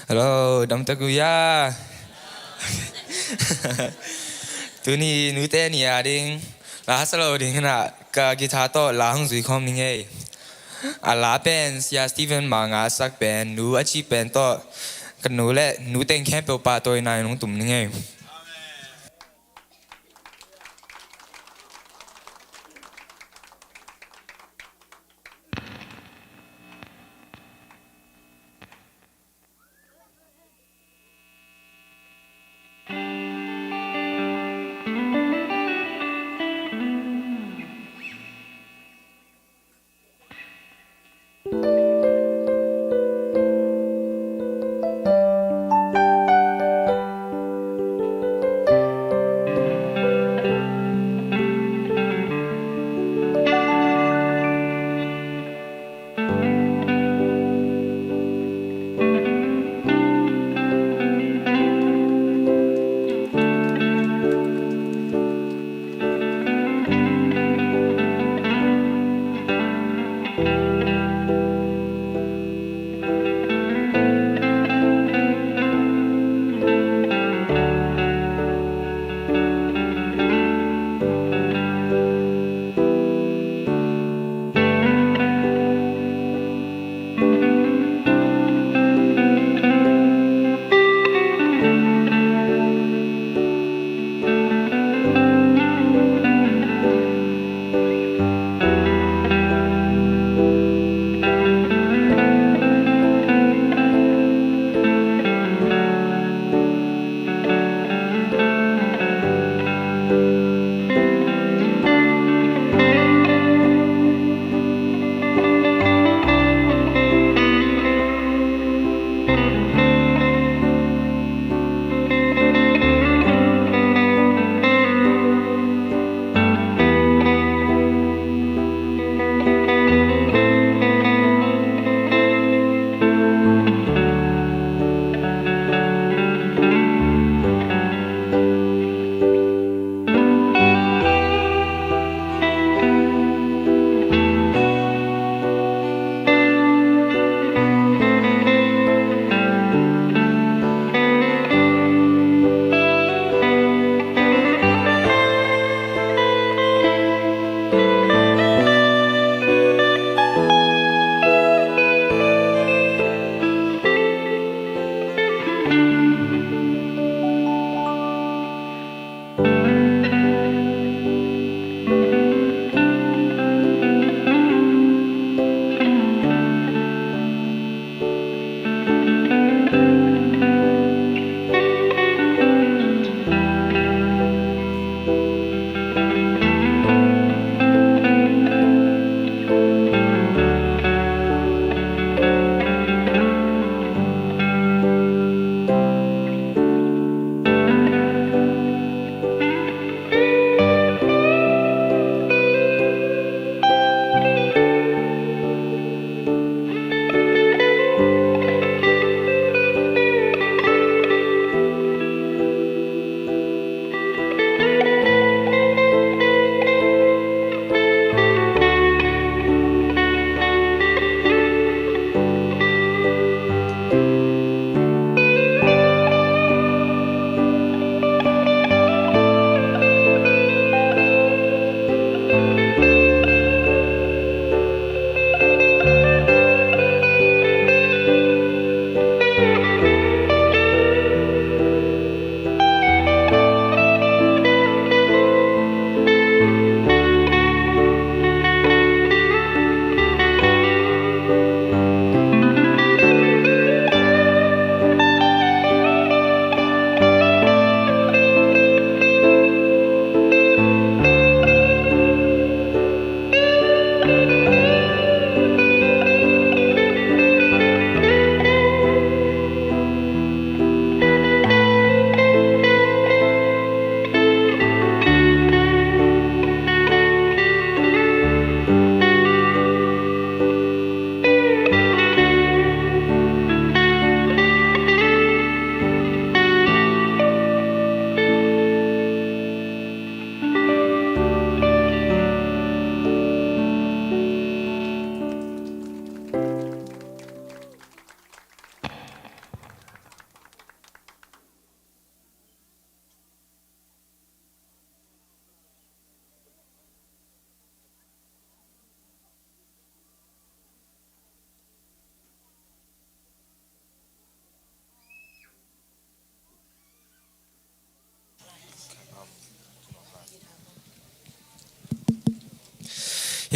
Hello, dam tek uh hia? Tuni nute ni a ding la hasa lo ding hi a, ka guitar tawh la hong zui khawm ning ei. A la pen Sia Stephen Manga sak pen, Nu a cih pen tawh ka nu le nu teng khempeuh pahtawi nai nong tum ning ei.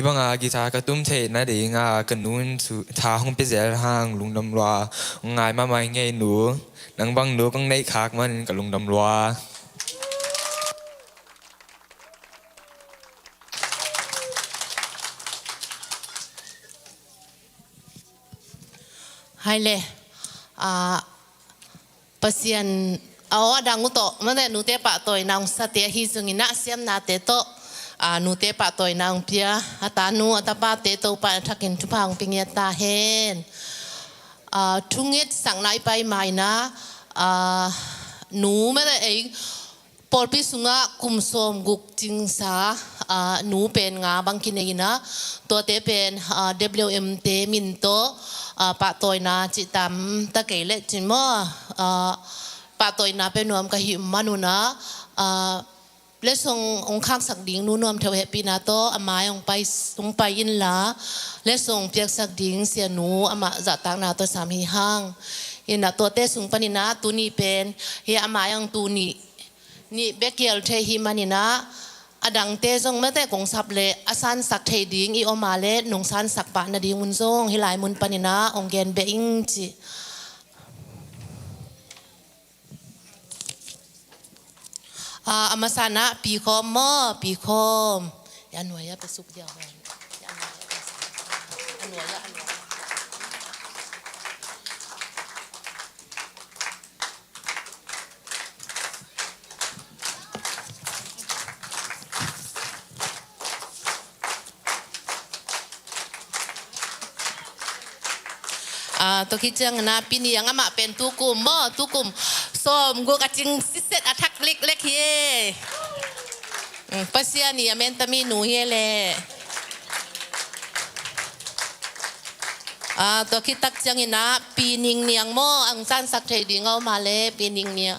Hih banga guitar ka tum theih nadinga ka nu in thu, tha hong pia zel hang lungdam lua. Ngai mahmah ing ei nu. Nang bang nu kong neih khak manin ka lungdam lua. Hai le, ah, Pasian a aw a dang uh tawh, mate nute pahtawina hong sate ahi zongin ah siamnate tawh, ah, nute pahtawina hong pia, a tanu, a tapate Topa in a thakin thupha hong pia ngiat ta hen. Ah, thunget sakna i pai ma-in ah, ah, nu mate ei, pawlpi sungah kum sawmguk cingsa, ah, nu pen nga bang kinei in ah, tuate pen, ah, W M te min tawh, ah, pahtawina cih tam ta kei leh cin maw, ah, pahtawina pia nuam ka hih man un ah, ah, letsong hong khaksak ding nu Nuam Theuh hehpihna tawh a mai hong pai, hong pai inla, letsong piaksak ding sianu amah zahtakna tawh sam hi hang. In ah tuate sung panin ah tuni pen, hi a mai hong tuni nih bek kial thei hi manin ah, a dangte zong mate kong sap leh a sansak thei ding i om a leh nong sansak pah nading un zong hih lai mun panin ah hong gen beh ing ci. Ah, a masa in ah Pi Khawm maw, Pi Khawm. Ya nuai a pe suk dia hon. Ya nuai a pe suk. A nuai a, a nuai a. Ah, tua khit ciangin ah Pi Niang amah pen tukum maw, tukum sawmguk a cing siset a thak leklek hi e. Mm, Pasian i a mentami nu hi e le. Ah, tua khit tak ciangin ah Pi Ning Niang maw, ang sansak thei ding a om a le Pi Ning Niang.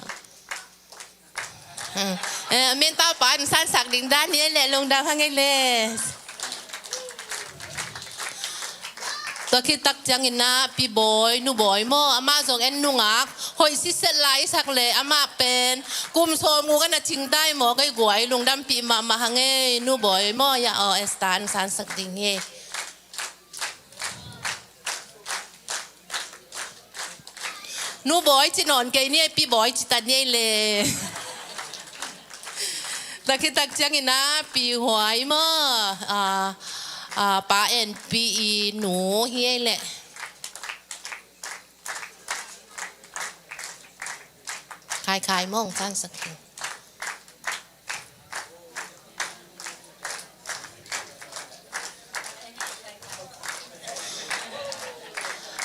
Hmm. Eh, min tau pa in sansak ding dan hi e le, lungdam hang e le. Tua khit tak ciangin ah Pi Bawi, Nu Bawi maw, amah zong en nungak hoih siset lai sak le amah pen kum sawmguk a na cing tai maw, kei guai lungdampih mahmah hang e, Nu Bawi maw, ya aw, Esther in sansak ding hi. Nu Bawi ci nawn kei ni e, Pi Bawi ci ta ni e le. Tua khit tak ciangin ah Pi Huai maw, ah, ah, Pa En Pi i nu hi e le. Khai khai maw, hong sansak hi.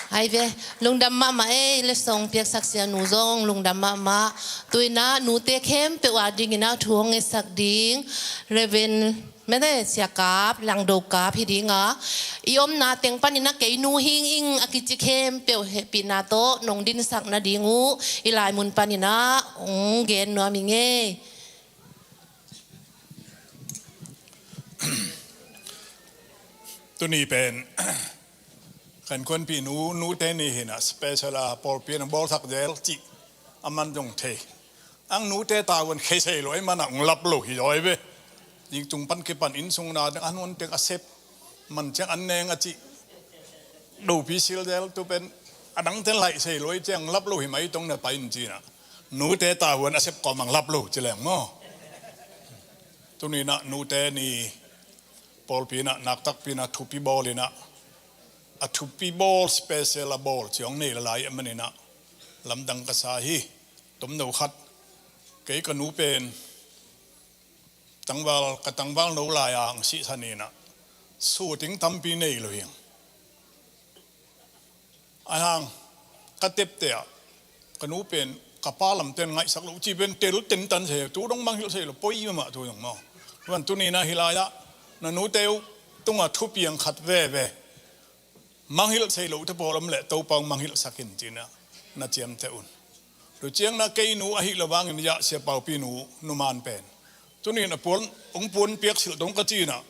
Hai ve, lungdam mahmah e, letsong piaksak sianu zong lungdam mahmah. Tu-in ah nute khempeuh a dingin ah thu hong ngetsak ding Reverend mete Sia Kap, Langdo Kap hi ding a, i omna teng panin ah kei nu hing ing a kici khempeuh hehpihna tawh nong dinsak nading uh hih lai mun panin ah hong gen nuam ing e. Tuni pen Khan Khuanpi nu, nute ni hi-in ah special a pawlpi in a bawlsak zel cih a man zong thei. Ang nute tavuan khei sei lo ahih manin ah hong lap lo hi zaw hi ve. Zing tung pan kipan inn sung na ding a nuan teng a sep man ciang an neng a cih dopi sil zel tu pen a dangte in laih sei lo ahih ciang lap lo hi mah hi, tong na pai in ci-in ah nute tavuan a sep kawm ang lap lo ci leng maw. Tuni-in ah nute ni pawlpi in ah naktakpi in ah thupi bawl in ah, a thupi bawl special a bawl ci hong nei lai ahih manin ah lamdang ka sa hi. Tomno khat, kei ka nu pen tangval, ka tangval no lai-a hong sihsan in ah shooting tampi nei lo hi hang. Ahi hang ka tepte ah ka nu pen ka pa lamte in ngaihsak lo cih pen tel tentan sei, tu dong mangngilh sei lo, poi mahmah tu dong maw. Tuan tuni-in ah hih lai-ah na nute uh tungah thupiang khat veve, mangngilh sei lote pawl om leh Topa hong mangngilhsak in ci-in ah na ciamteh un. Tua ciangin ah kei nu ahih loh vangin ah Sia Paupi nu, Nu Man pen tuni-in a puan, hong puan piak silh dong ka ci-in ah,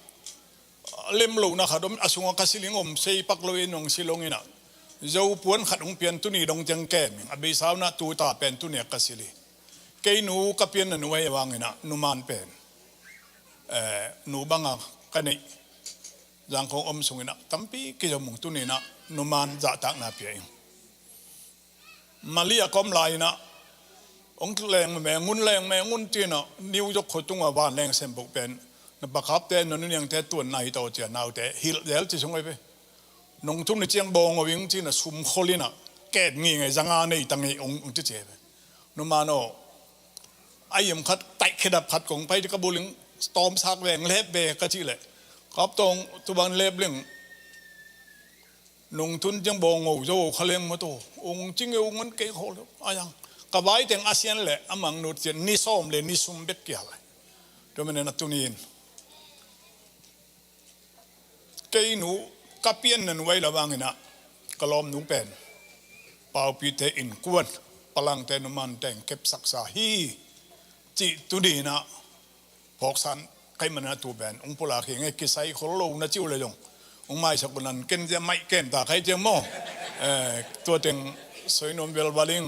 a lem lohna khat om, a sungah ka siling om sei pak lo in hong silh hong in ah, Zo puan khat hong pian, tuni dong ciang kem ing, a beisa un ah tuta pen tuni-a ka silh hi. Kei nu ka pianna nu ahih vangin ah Nu Man pen, eh, nu banga ka neih Zangkong om sungin ah tampi kizom ung, tuni in ah numan zahtakna pia ing. Malia ka om lai-in ah hong leng me ngun, leng me ngun ci-in ah New York khua tungah vanleng sem buk pen na bakapte, na nuniangte tuanna hi taw ci-a naute hilh zel ci sung ei ve. Nungtun ni ciang bawng o ing ci-in ah sum khol in ah ket ngingei, zanga nei ta ngei ung, ung ci ci ei ve. Numan aw, a yim khat taih khedap khat kong pai di ka buling tawmsak veng lep ve ka cih leh, kaptawng tubang lep ling, nungtun ciang bawng o zo kha leng maw taw, ung cing e, ung an kei khaw lo. A yang ka vai teng a sian leh a mang nut cian ni sawm le ni sum bek kial lai. Tua manin a tuni in kei nu, ka pianna nu ei la vangin ah ka lawm nu pen Paupite innkuan, Palangte numan teng kepsaksa hi cih tuni in ah phawksan kai manin ah tu pen ung pulak hi ngei, kisai khol lo na ci uh le zong ung maisak uh nan ken zia maih kem ta kai ciang maw. Eh, tua teng soi nuam velval ing.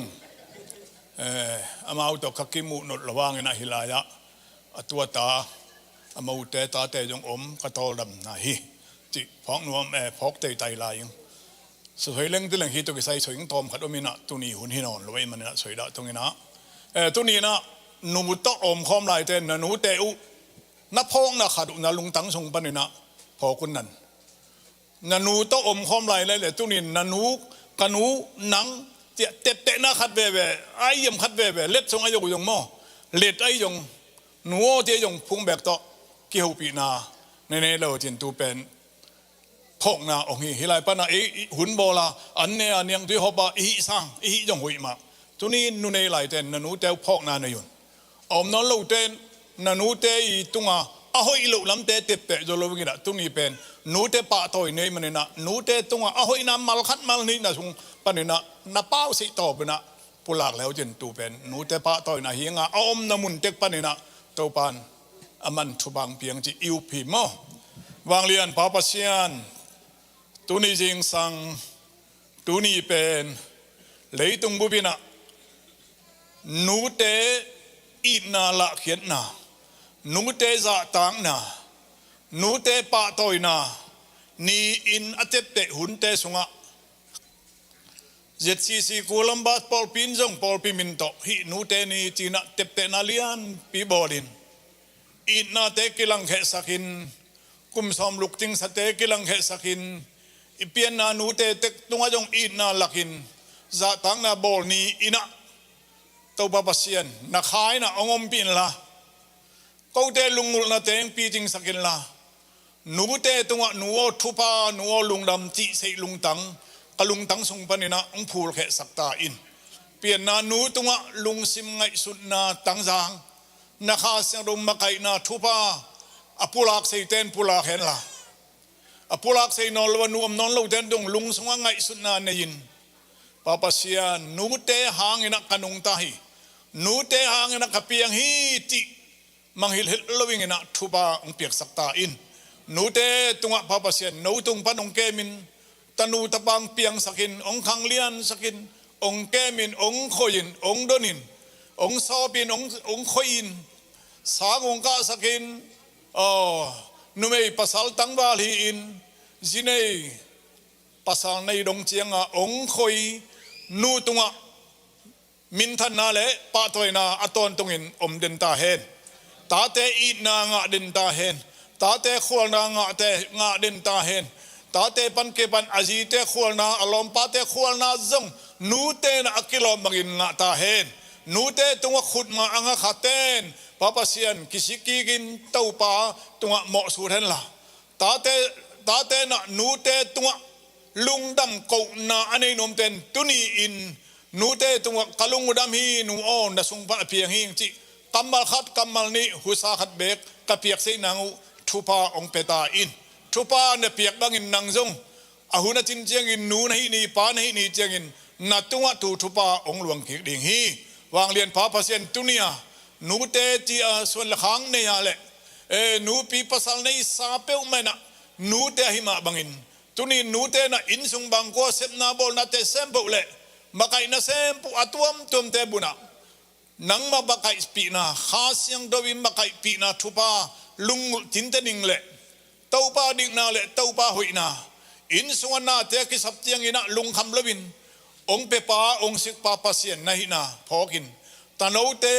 Eh, amau tawh ka kimuh nut lo vangin ah hi lai-ah a tuata a mote tate zong om, ka tawldamna hi cih phawk nuam, eh, phawk teitai lai ing. Sosoi leng ti leng hi tawh kisai soi ing tawm khat om in ah tuni hun hi nawn lo ei manin ah soi dah tungin ah, eh, tuni in ah nu tawh omkhawm laite na nute uh na phawkna khat uh na lungtang sung panin ah phawk un nan. Na nu tawh omkhawm lai le le tuni in na nu, ka nu, nang tiah teptehna khat veve, a yim khat veve, let sung a yo zong maw, let a zong, nu aw ti a zong phung bek tawh kihopihna nei nei lo cin tu pen phawkna ong hi. Hi lai pan ah ei hun bawl a an ne a niangtui hawp a i hih sang i hih zong hoih mah. Tuni in nu nei laite na nute uh phawkna nei un. A om nawn lote na nute i tunga a hoih loh lamte tepteh zo lo ing in ah tuni pen nute pahtawi nei manin ah nute tunga a hoihna mal khat mal nihna sung panin ah na pau sih tawpin ah pulak leu cin tu pen nute pahtawina hi nga a omna mun tek panin ah Topan a man thupha piang cih i up hi maw. Vanglian Pa Pasian, tuni zingsang, tuni pen leitung bup in ah nute itna lahkhiatna, nute zahtakna, nute pahtawina ni-in a tepteh hunte sungah Z C C Columbus pawlpi in zong pawlpi min tawh hih nute ni ci-in ah teptehna lianpi bawlin, itnate kilangkhehsakin, kum sawm luktingsate kilangkhehsakin, i pianna nute tek tungah zong itna lakin zahtakna bawl ni-in ah Topa Pasian na kha in ah hong ompih inla, kote lunggulhna teng pitingsak inla, nute tungah nu aw thupha, nu aw lungdam cih seih lungtang ka lungtang sung panin ah hong phulkhehsak ta in. Pianna nu tungah lungsim ngaihsutna tangzang na Kha Siangtho makaihna thupha a pulak seite in pulak henla, a pulak sei nawn lo a nu om nawn lote in dong lungsungah ngaihsutna nei in, Pa Pasian, nute hangin ah ka nungta hi, nute hangin ah ka piang hi cih mangngilh het lo ing in ah thupha hong piaksak ta in. Nute tungah Pa Pasian no tung pan hong kemin, tanu tapa hong piangsakin, hong khangliansakin, hong kemin, hong khoihin, hong donin, hong sawpin, hong, hong khoihin, sang hong kahsakin, aw, numei pasal tangval hi-in, zi nei pasal nei dong cianga hong khoi nu tungah minthanna le pahtawina a tawntungin om den ta hen. Tate itna ngah den ta hen. Tate khualna ngahte ngah den ta hen. Tate pan ke pan a zite khualna, a lawmpate khualna zong nute in a kilawm bangin ngah ta hen. Nute tungah khutma a ngah khatte in Pa Pasian kisikikin Topa tungah mawhsut henla, tate, tate in ah nute tungah lungdam kohna a nei nuamte in tuni-in nute tungah ka lungdam hi nu aw, na sung pan a piang hi ing cih kammal khat kammal nih husa khat beek ka piakseih nang uh thupha hong pia ta in. Thupha na piak bangin nang zong a hun a cin ciangin nu na hih ni, pa na hih ni ciangin na tungah tu thupha hong luang kik ding hi. Vanglian Pa Pasian, tuni-a nute ci-a suan le khak nei-a le, eh, nupi pasal neisa peuhmah in ah nute ahi mah bangin, tuni nute in ah innsung bangkua sepna bawlnate sem peuh le makaihna sem peuh a tuamtuamte bunah nangmah makaihpihna, Kha Siangtho in makaihpihna thupha lunggulh tinte ning le Topa dikna le Topa hoihna, inn sungah nate a kisap ciangin ah lungkham loin hong pepa, hong sikpa Pasian na hihna phawkin, tanote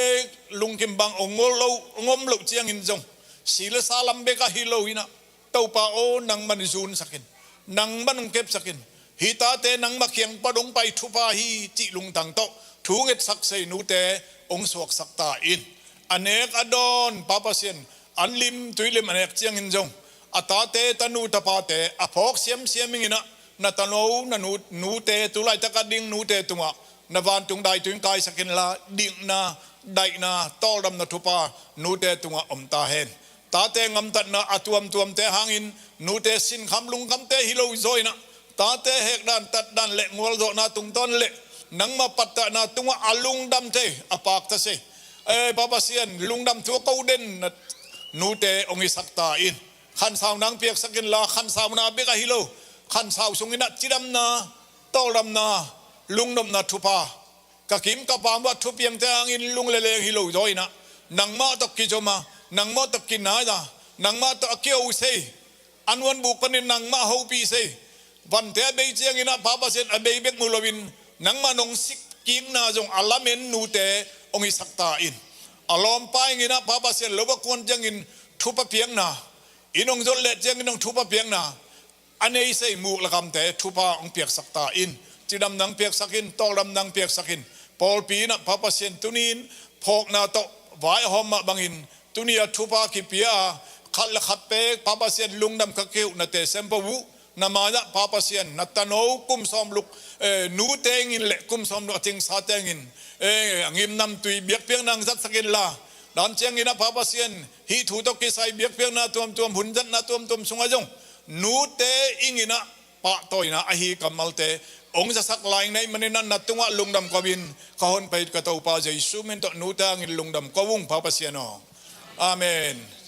lungkim bang hong om loh, hong om loh ciangin zong, si le sa lam bek ahi loin ah, Topa aw, nangman zunsak in, nangman hong kepsak in, hih tate nangmah kiang pan hong pai thupha hi cih lungtang tawh thu ngetsak sei nute hong suaksak ta in. A nek a dawn Pa Pasian, an lim tui lim a nek ciangin zong, a tate, tanu tapate a phawk siamsiam ingin ah, na tano, na nu, nute, tu laitak a ding nute tungah na vantung daitui in kaisak inla, dikna, daihna, tawldamna thupha nute tungah om ta hen. Tate gamtatna a tuamtuamte hangin nute sinkham lungkhamte hi lo zaw in ah, tate hekdan, tatdan le gualzawhna tungtawn le nangmah pattahna tungah a lungdam thei, a pakta sei, eh, Pa Pasian, lungdam thu a ko den nute hong hisak ta in. Khansauna hong piaksak inla, khansauna bek ahi lo, khansau sungin ah cidamna, tawldamna, lungnopna thupha, ka kim ka pam uah thupiangte hangin lung le leng hi lo zaw in ah, nangmah tawh kizom a, nangmah tawh kinai a, nangmah tawh a kio sei, a nuanbuk panin nangmah hopih sei. Vante a bei ciangin ah Pa Pasian, a bei bek mu loin nangmah nong sik kikna zong a lamen nute hong hisak ta in. A lawmpa ingin ah Pa Pasian, lo a kuan ciangin thupha piakna, inn hong zot leh ciangin hong thupha piakna, a nei sei, muk le kamte thupha hong piaksak ta in. Cidamna hong piaksak in, tawldamna hong piaksak in. Pawlpi in ah Pa Pasian, tuni in phawkna tawh vai a hawm mah bangin, tuni a thupha kipia a, khat le khat pek Pa Pasian, lungdam ka kiheuh nate sem pah uh. Na mai-ah Pa Pasian, na tano kum sawm luk, eh, nute ingin le kum sawm luk a cingsate ingin, eh, a ngimnamtui biakpiakna hong zatsak inla, dan ciangin ah Pa Pasian, hih thu tawh kisai biakpiakna tuamtuam, hun zatna tuamtuam sungah zong nute ingin ah pahtawina ahi kammalte hong zasak lai ing na hih manin ah, na tungah lungdam ko-in, ka honpa ka Topa Jesu min tawh nute hangin lungdam ko ung, Pa Pasian aw. Amen.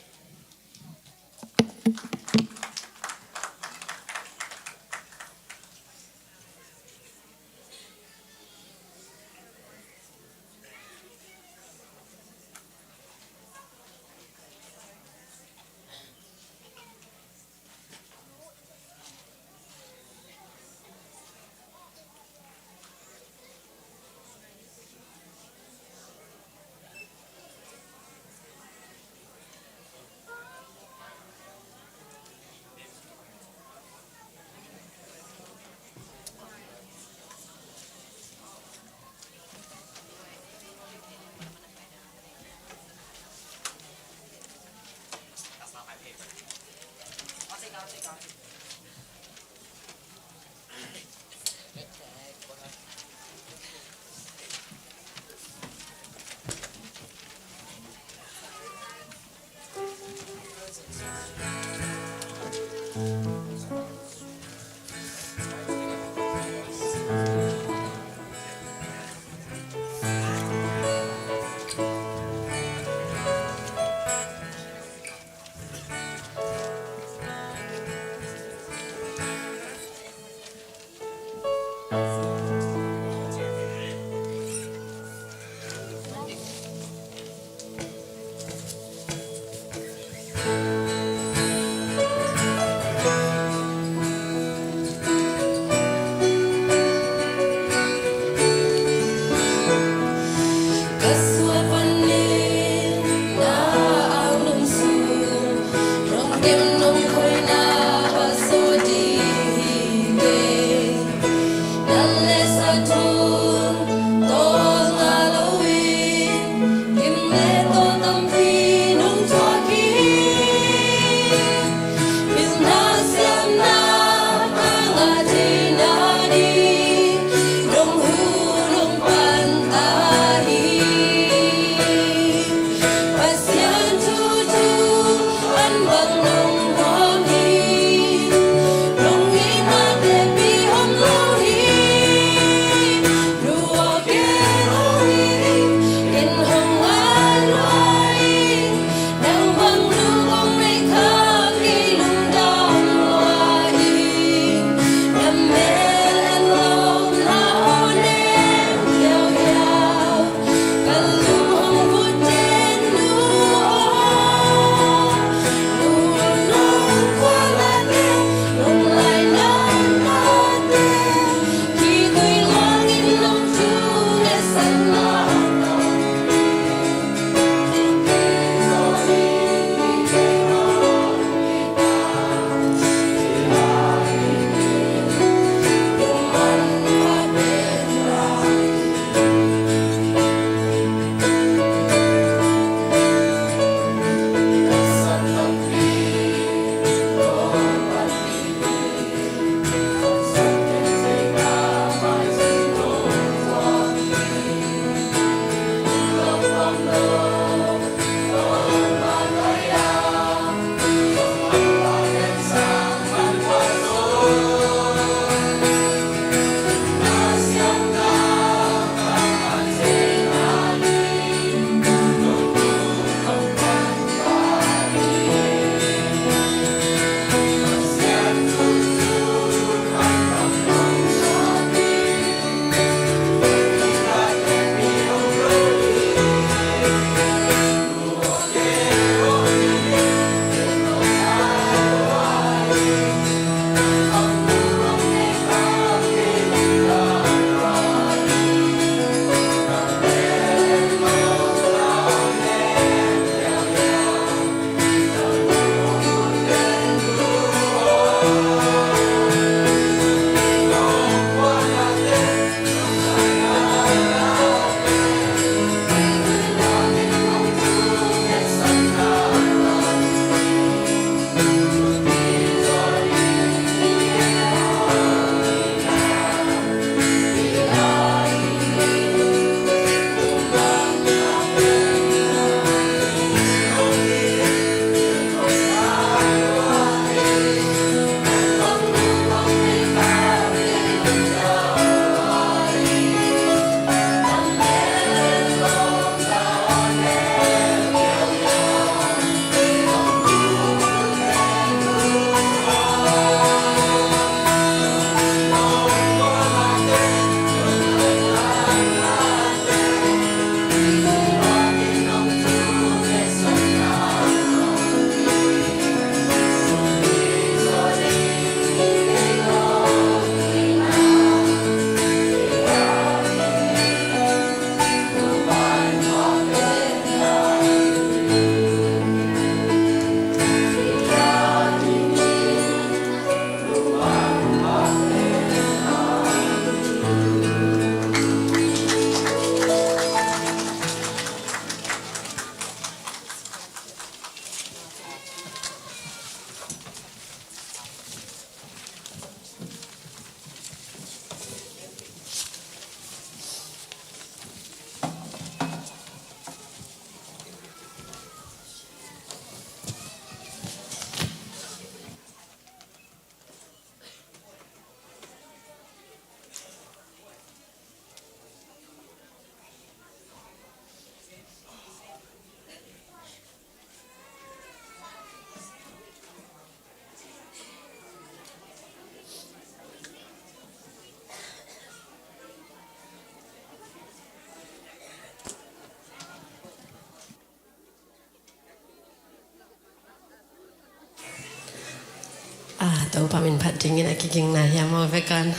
Topa min phat dingin a kigingna hiam aw, vekan?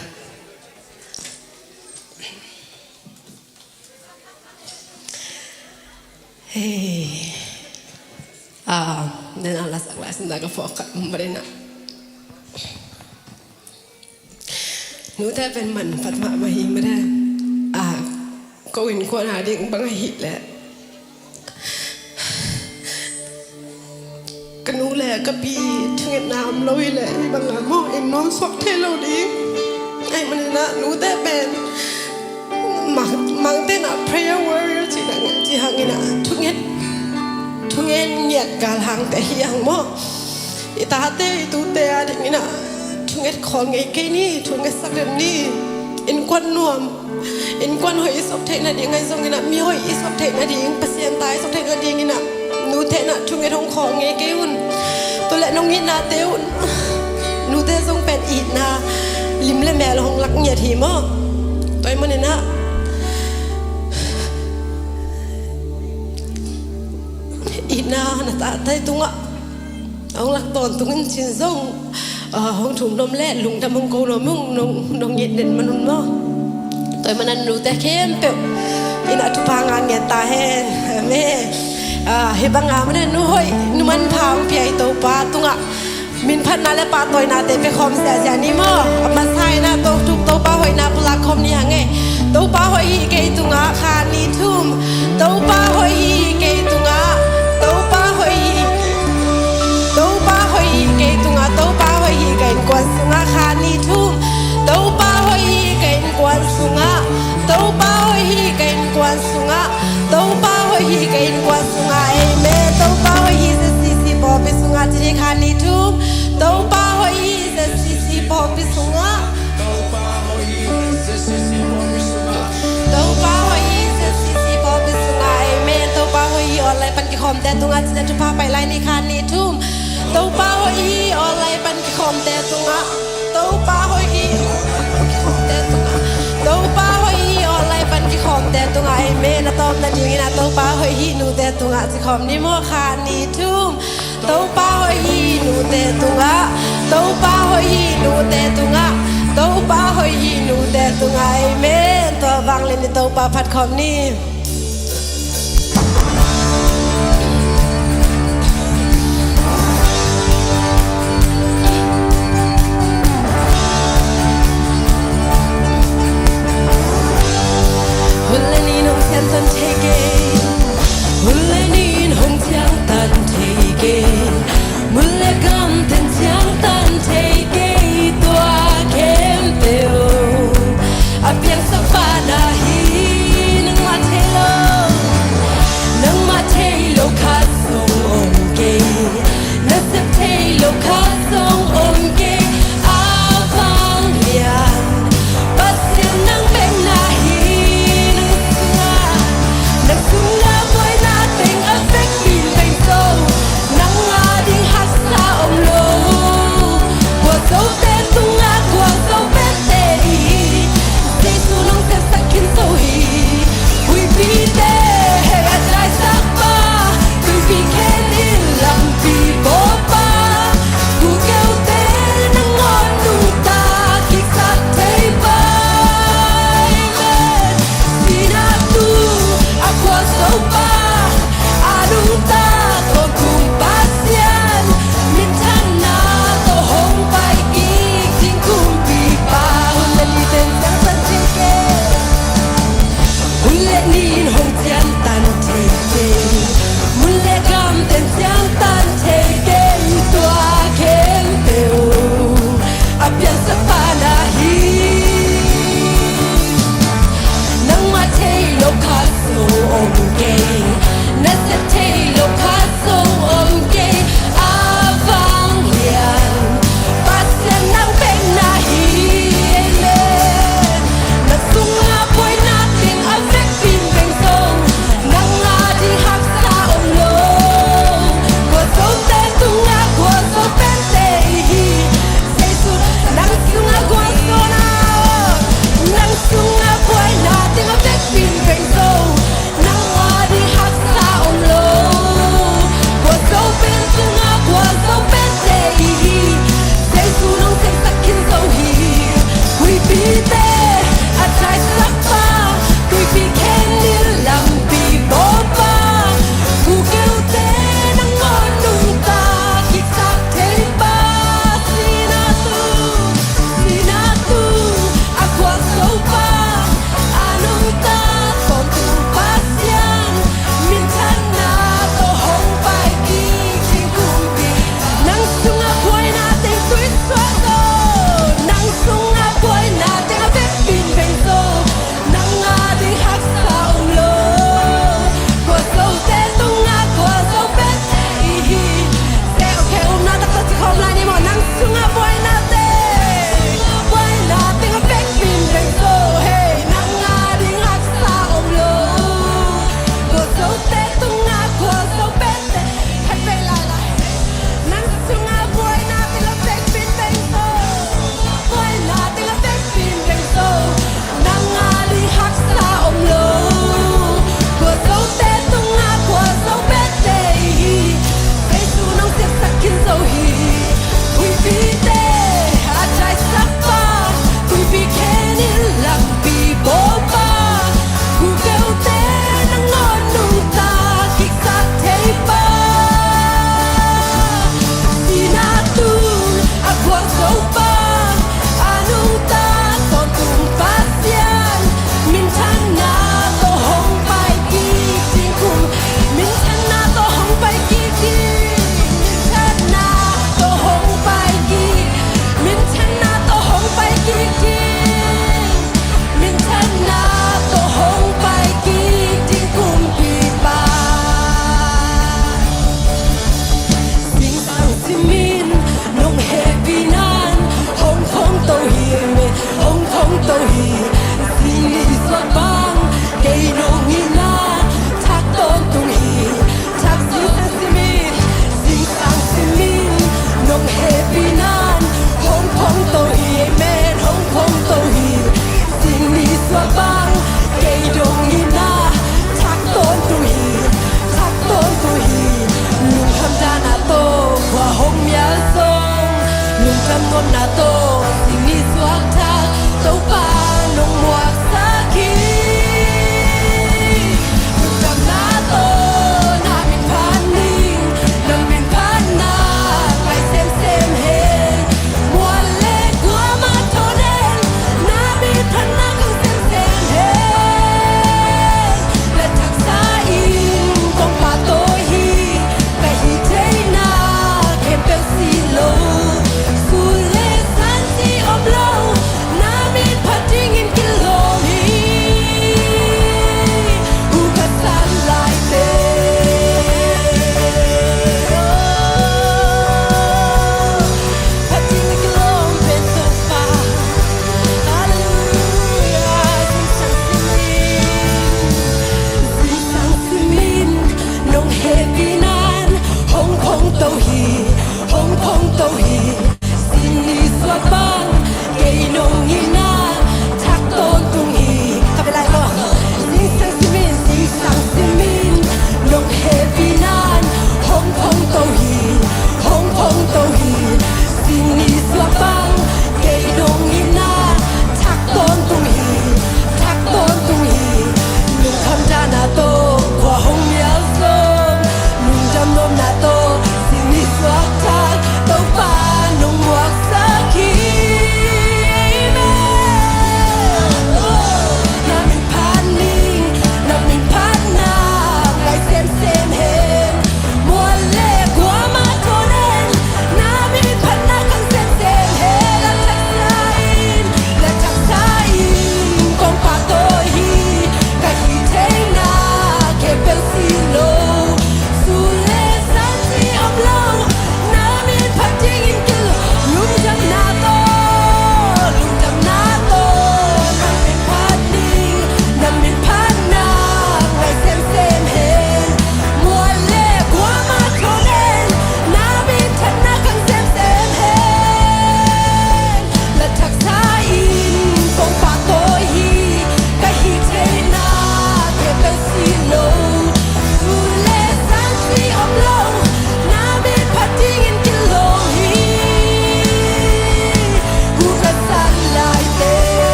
Hei. Ah, den a lasak lai senda ka phawk khat um bang ina. Nute pen manphat mahmah hi mah de. Ah, ko innkuan a ding bang ahih leh, ka nu le ka pi thungetna om lo hi leh, hih bang a maw, inn nuam suak thei lo ding. Ahih manin ah nute pen mang, mangte in ah prayer warrior cih hangin ah thunget, thungen ngiat galhangte hi hang maw. I tate, i tute a dingin ah thunget khawl ngei kei ni, thungetsak lem ni. Innkuan nuam, innkuan hoih i suak theih nading ahi zongin ah, mi hoih i suak theih nading, Pasian ta i suak theih nadingin ah nute in ah thunget hong khawl ngei kei un. Tua leh nong itnate un, nute zong pen itna lim le mel hong lak ngiat hi maw. Tua ahih manin ah itna na tate tungah hong lak tawntung in cin zong, ah, hong thum nuam le lungdam hong ko nuam ung, nong, nong it den man un maw. Tua ahih manin nute khempeuh in ah thupha ngah ngiat ta hen. Amen. Ah, hih bang a mah nu hoih, nu manpha hong pia i Topa tungah min phatna le pahtawinate pia khawm ziahziah ni maw. A masa in ah to, Topa hoihna pulak khawm ni hang e. Topa hoih hi kei tungah, khat, nih, thum. Topa hoih hi kei tungah, Topa hoih hi, Topa hoih hi kei tungah, Topa hoih hi ka innkuan sungah, khat, nih, thum. Topa hoih hi ka innkuan sungah, Topa hoih hi ka innkuan sungah, Topa hoih hi ka innkuan sungah. Amen. Topa hoih hi ZCC pawlpi sungah, ci ni, khat, nih, thum. Topa hoih hi ZCC pawlpi sungah. Topa hoih hi ZCC pawlpi sungah. Amen. Topa hoih hi online pan kikhawmte tungah, ci ni, thupha pai lai ni, khat, nih, thum. Topa hoih hi online pan kikhawmte tungah. Topa hoih hi online pan kikhawmte tungah. Topa hoih hi online pan kikhawmte tungah. Amen. A tawpna dingin ah Topa hoih hi nute tungah ci khawm ni maw, khat, nih, thum. Topa hoih hi nute tungah, Topa hoih hi nute tungah, Topa hoih hi nute tungah. Amen. Tua vanglian in Topa phat khawm ni. Hun le ni in hong ciangtan thei kei, hun le ni in hong ciangtan thei kei, mun le gam ten ciangtan thei kei, tua khempeuh a piangsak pa na hi, nangmah thei lo.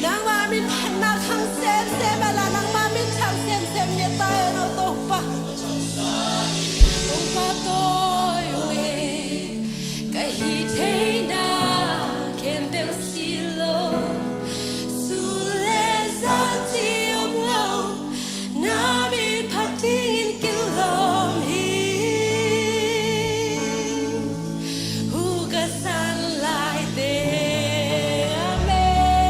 Nangma min phatna khang semsem a la, nangma min thang semsem nge ta hen aw Topa. Hong pahtawi ung e, ka hih theihna khempeuh si lo, sul le zan ci om lo, na min phat dingin kilawm hi. Hu ka san laite, amen.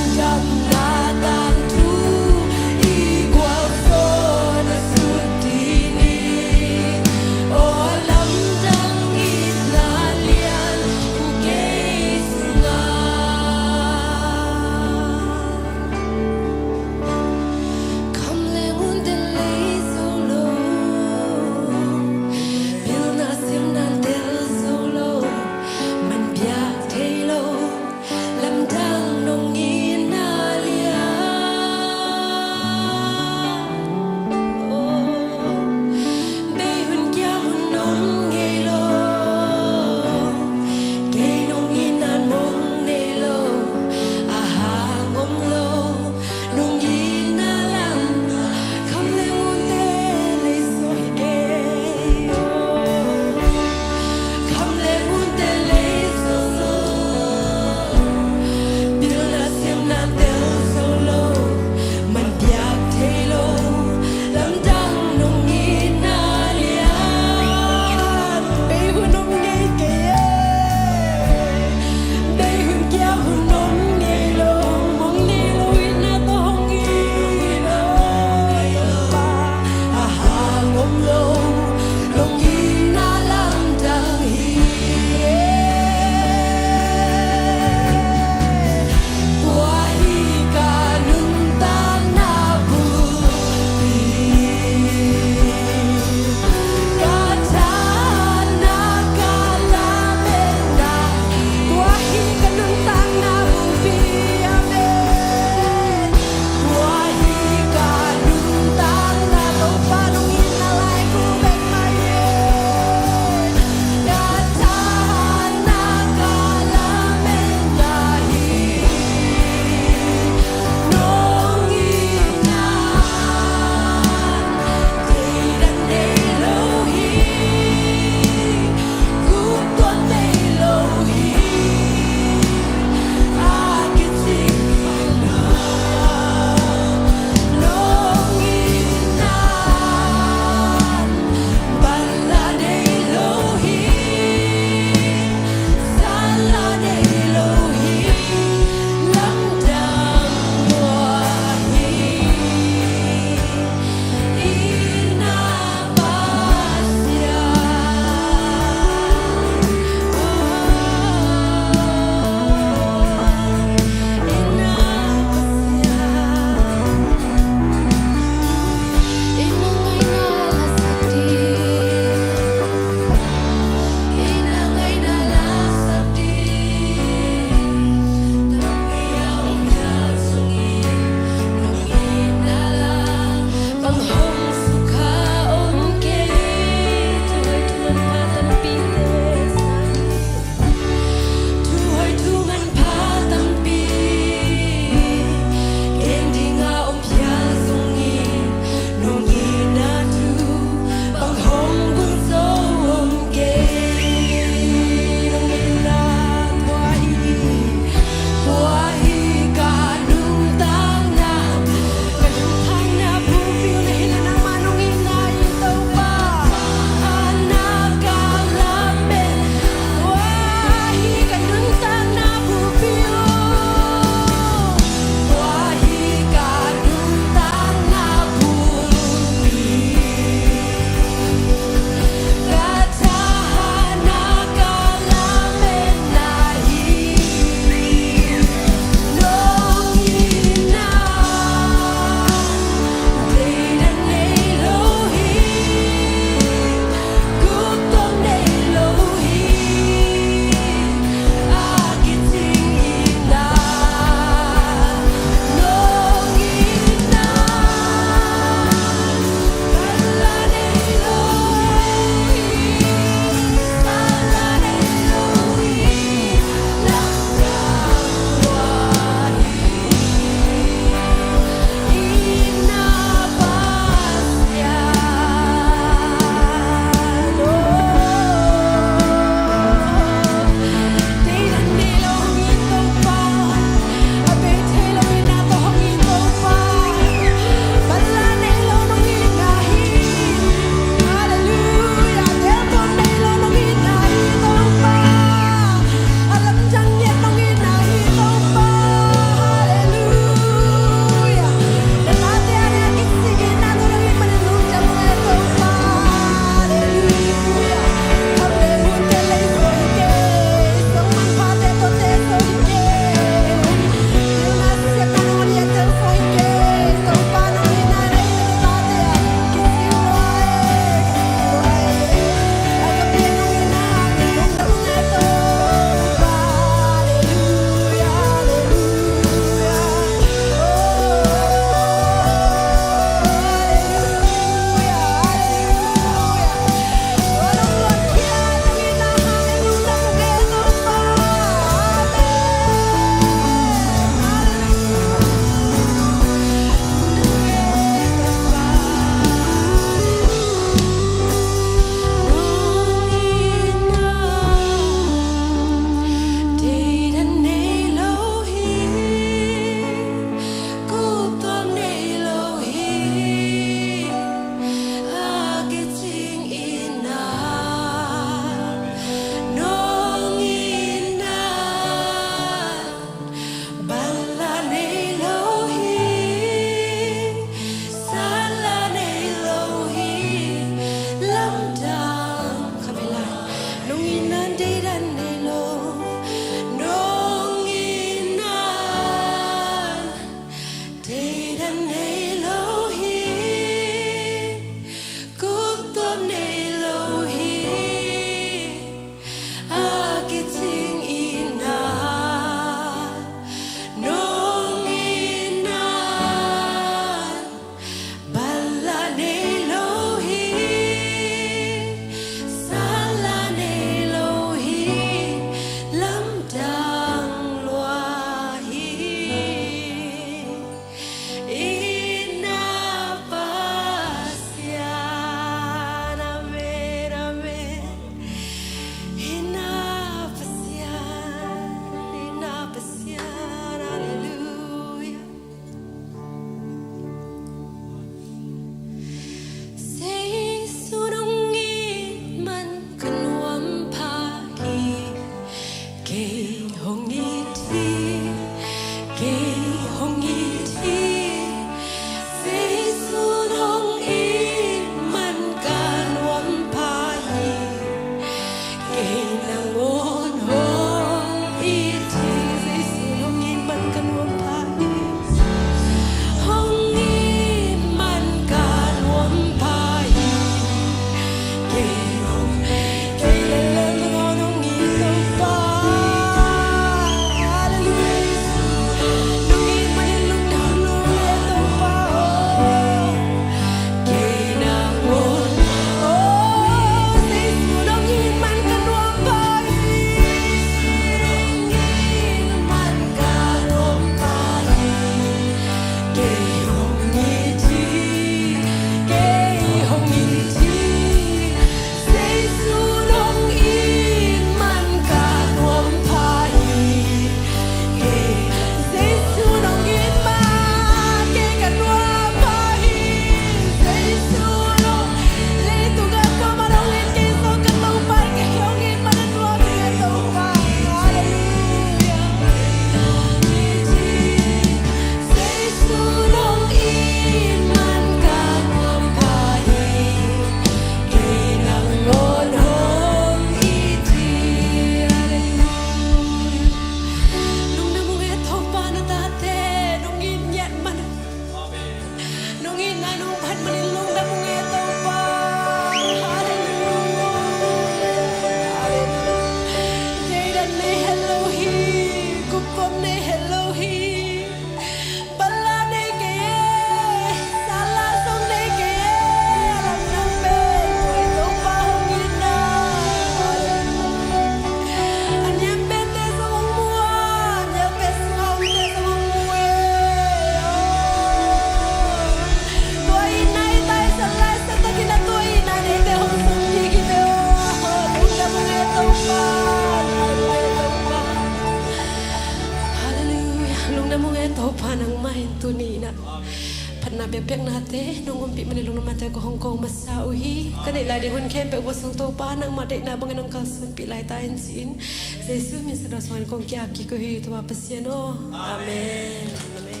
Biakpiaknate nong ompih manin lungdam mate ko hong ko masa uh hi. Ka neih lai ding hun khempeuh ko sung Topa nangmah deihna bangin nong kalsuanpih lai ta in ci-in Jesu min sa dawh sungin kong kiak kik uh hi Topa Pasian aw. Amen. Amen.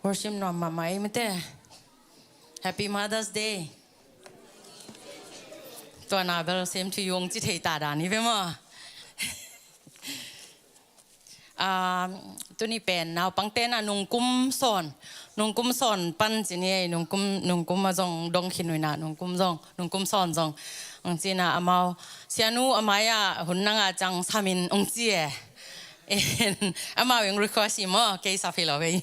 Worship nuam mahmah ei mate. Happy Mother's Day. Tua na bel same to you ong ci thei ta dan hi ve maw. Ah, tuni pen naupangte na nungkum sawn, nungkum sawn pan ci ni ei, nungkum, nungkum a zong dong khin uh ina, nungkum zong, nungkum sawn zong. Ang ci ina amau, sianu a mai-ah hun nanga ciang samin ong ci e. Amau ing request hi maw, kei sap hi lo vei.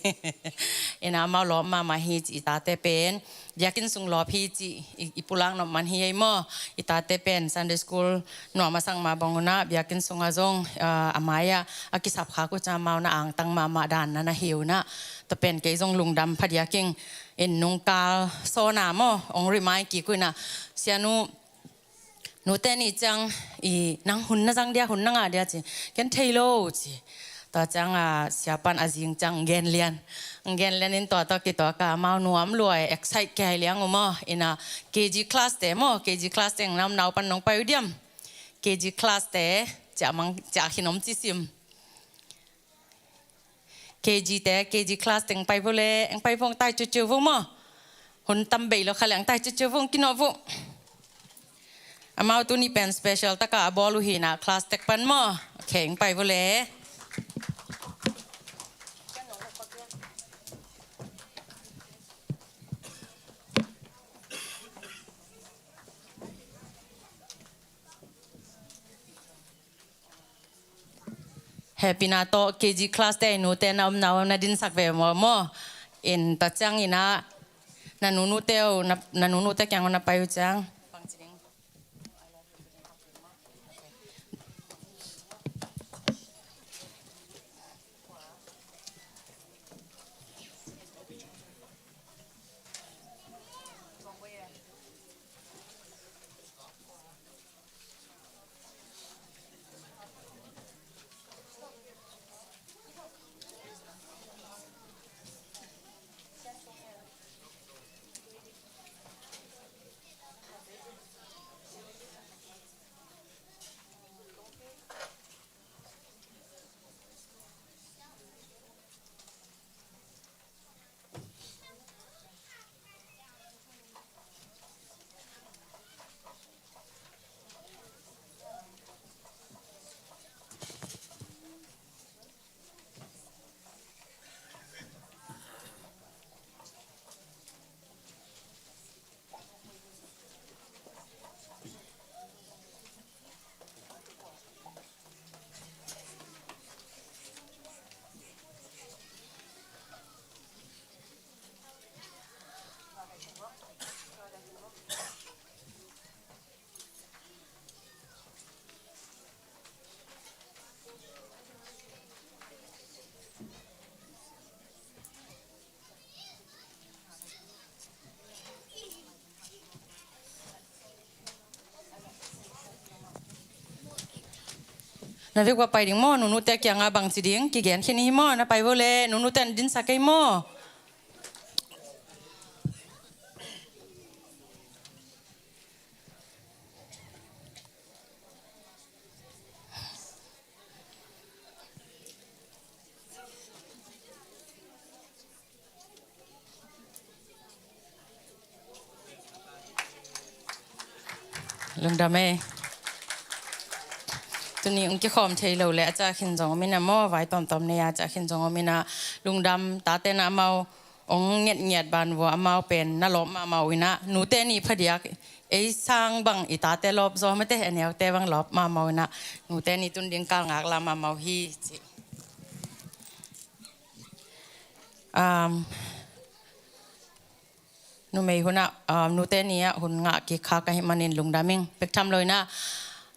Ina amau lawp mahmah hi ci i tate pen. Biakinn sung lawp hi ci i, i pulak nop man hi ei maw. I tate pen Sunday school nuam a sang mah bang una biakinn sungah zong, ah, a mai-ah a kisap khak uh ciang amau na angtang mahmah dan na na hi una. Tua pen kei zong lungdam phadiak ing in nungkal sawn a maw. Ong remind kik uh ina sianu nute ni ciang i nang hun na zang dia, hun na ngah dia ci. Ken thei lo ci. Tua ciang a siapan a zing ciang gen lian. Gen lian in tua tua kituak a amau nuam lua e, excite kei liang uh maw. Ina K G class te maw, K G class te ing nam naupan nong pai uh diam. K G class te ciah mang ciah khin om ci sim. K G te, K G class teng pai vo le, eng pai vo eng tai ciuciu vo maw. Hun tam bei lo kha le eng tai ciuciu vo eng kinawh vo. Amau tuni pen special taka a bawl uh hi ina class tek pan maw. Ok, eng pai vo le. Hehpihna tawh K G class te i nute na om na om na dinsak ve maw maw. In ta ciang ina na nunute uh na, na nunute kiang uh na pai uh ciang. Na vek ua pai ding maw, nunute kiangah bangci ding kigen khin hi maw, na pai vo le, nunute an dinsak kei maw. Lungdam e. Tuni ung kikhawm thei lo le a ciah khin zong om ina maw, vai tawmtawm nei a ciah khin zong om ina, lungdam tate na amau ong ngetnget ban vua amau pen na lawp mahmah uh inah, nute ni phadiak ei sang bang i tate lawp zaw mate, a neute bang lawp mahmah uh inah, nute ni tun ding kal ngak la mahmah uh hi ci. Um, numei hunah, um, nute ni ah hun ngah kik khak ahih manin lungdam ing. Bek tham lo inah,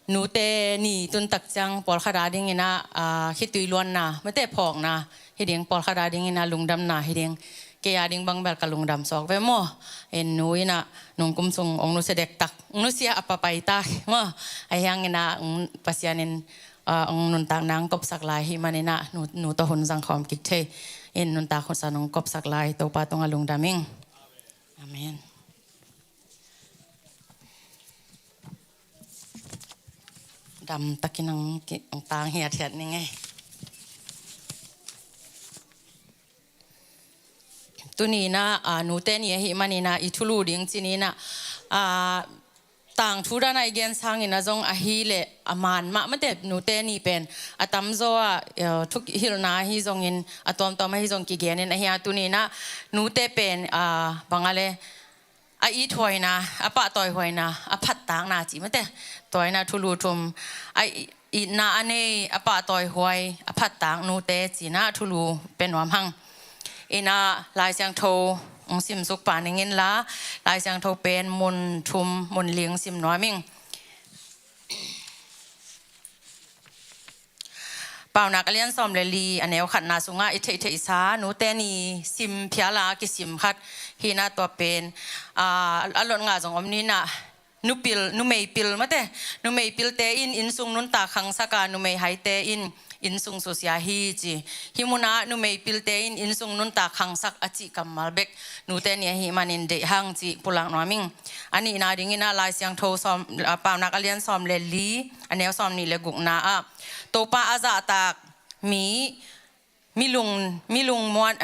nute ni tun tak ciang pawlkhat a ding inah, ah, khitui luanna mate, phawkna hi ding, pawlkhat a ding inah lungdamna hi ding. Kei a ding bang bel ka lungdam sawk ve maw. In nu inah nungkum sung ong nusia dektak, ong nusia a papai tak maw. Ahi hang inah, ong Pasian in, ah, ong nuntakna ong kopsak lai ahih man inah, nu, nu tawh hun zang khawm kik thei. In nuntak hun san ong kopsak lai Topa tungah lungdam ing. Amen. Dam takin ang ki-, ang tang hiat hiat ning ei. Tuni inah, ah, nute ni ahih man inah i thulu ding ci ni inah, ah, tangthu dana i gen sang inah zong ahih leh a man mah mate, nute ni pen a tamzaw ah, eh, thuhilhna ahi zongin, a tuamtuam ahi zong kigen in ahi a, tuni inah nute pen, ah, bang a le a ithuaina, a pahtawihuaina, a phattakna ci mate. Tua inah thulu thum, a i-, itna a nei, a pahtawihuai, a phattak nute ci inah thulu pia nuam hang. Inah Lai Siangtho ong simsuk pah ning inla, Lai Siangtho pen mun thum, mun li ong sim nuam ing. Paunak a lian sawm le li, a neu khatna sungah i theihtheihsa nute ni sim phiala kisim khat hi inah, tua pen, ah, a lot ngah zong om ni inah, nupil, numei pil mate, numei pilte in innsung nuntak khangsak a, numei haite in innsung susia hi ci. Hih munah numei pilte in innsung nuntak khangsak a cih kammal bek nute ni ahih manin deih hang cih pulak nuam ing. A nihna ding inah Lai Siangtho sawm, ah, Paunak a lian sawm le li, a neu sawm nih le gukna ah, Topa a zahtak mi, mi lung, mi lungmuan,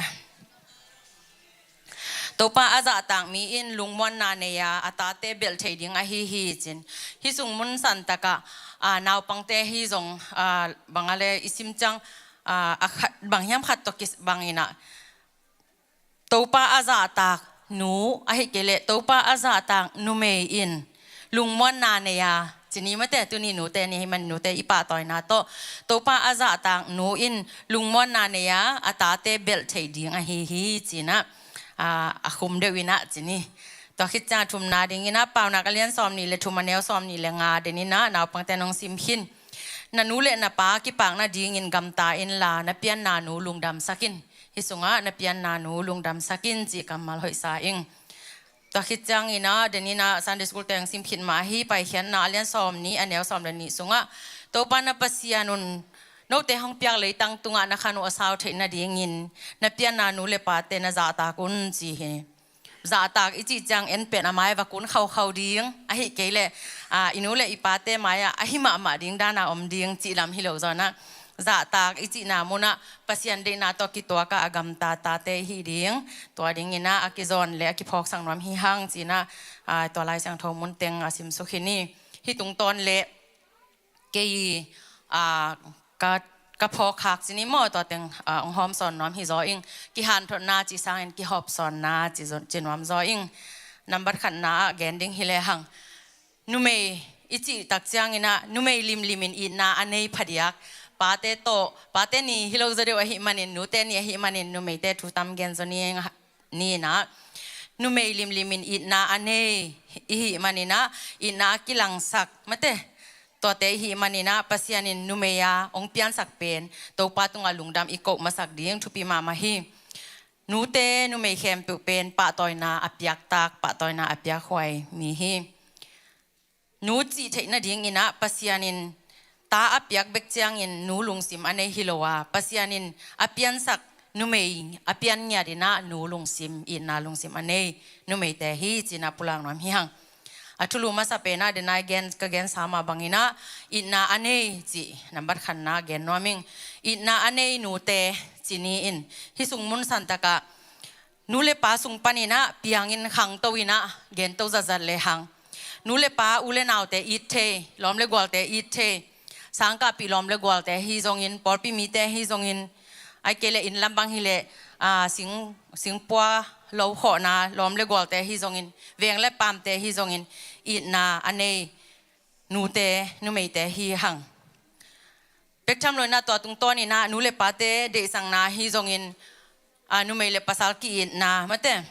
Topa a zahtak mi in lungmuanna nei a, a tate belh thei ding ahi hi cin. Hih sung mun santak ah, ah, naupangte hi zong, ah, bang a le i sim ciang, ah, a khat, bang hiam khat tawh kibang inah, Topa a zahtak nu, ahih kei leh Topa a zahtak numei in lungmuanna nei a, ci ni mate, tuni nute ni ahih man nute i pahtawina tawh, Topa a zahtak nu in lungmuanna nei a, a tate belh thei ding ahi hi ci inah, ah, a khum deuh inah ci ni. Tua khit ciang a thumna ding inah Paunak a lian sawm nih le thum, a neu sawm nih le nga den inah naupangte in ong sim khin. Na nu le na pa kipakna dingin gamta inla, na pianna nu lungdamsak in. Hih sungah na pianna nu lungdamsak in cih kammal hoihsa ing. Tua khit ciang inah den inah Sunday School teng sim khit mah hi, Paikhiatna a lian sawm nih, a neu sawm le nih sungah, Topa na Pasian un note hong piak leitang tungah na khan uh a sau theih nadingin na pianna nu le pate na zahtak un ci hi. Zahtak i cih ciang en pen a mai va kun khaukhau ding, ahih kei leh, ah, i nu le i pate mai-ah ahi mahmah ding dana om ding cih lam hi lo zaw inah, zahtak i cihna munah Pasian deihna tawh kituak a gamta tate i hi ding. Tua ding inah a kizawn le a kiphawksak nuam hi hang ci inah, ah, tua Lai Siangtho mun teng a simsuk hi ni. Hih tungtawn le kei, ah, ka, ka phawk khak ci ni maw, tua teng, ah, ong hawm sawn nuam hi zaw ing. Kihanthotna ci sangin kihawp sawnna ci zaw, ci nuam zaw ing. Nambat khatna ah gen ding hi le hang. Numei i cih tak ciang inah, numei limlim in itna a nei phadiak pate tawh, pate ni hi lo zaw deuh ahih manin, nute ni ahih manin, numeite thu tam gen zaw ni ing, ni inah, numei limlim in itna a nei i hih man inah, itna a kilangsak mate, tuate i hih man inah Pasian in numei a ong piansak pen Topa tungah lungdam i koh masak ding thupi mahmah hi. Nute, numei khempeuh pen pahtawina a piaktak, pahtawina a piakhuai mi hi. Nu cih theih nading inah Pasian in ta a piak bek ciangin nu lungsim a nei hi lo a, Pasian in a piansak numei a pian ngiat inah nu lungsim, itna lungsim a nei numeite hi ci inah pulak nuam hi hang. A thulu masa pen ah den a i gen, ka gensa mah bang inah itna a nei cih nambat khatna gen nuam ing. Itna a nei nute ci ni in, hih sung mun santak ah nu le pa sung pan inah piangin khangto inah gento zatzat le hang. Nu le pa, u le naute it thei, lawm le gualte it thei, sangkahpih lawm le gualte hi zongin, pawlpi mite hi zongin, Ahih kei leh inn lam bang hi leh, ah, sing, singpua lo khawhna, lawm le gualte hi zongin, veng le paamte hi zongin, itna a nei nute, numeite hi hang. Bek tham lo in ah tua tungtawn in ah nu le pate deihsakna hi zongin, ah, numei le pasal ki-itna, mate,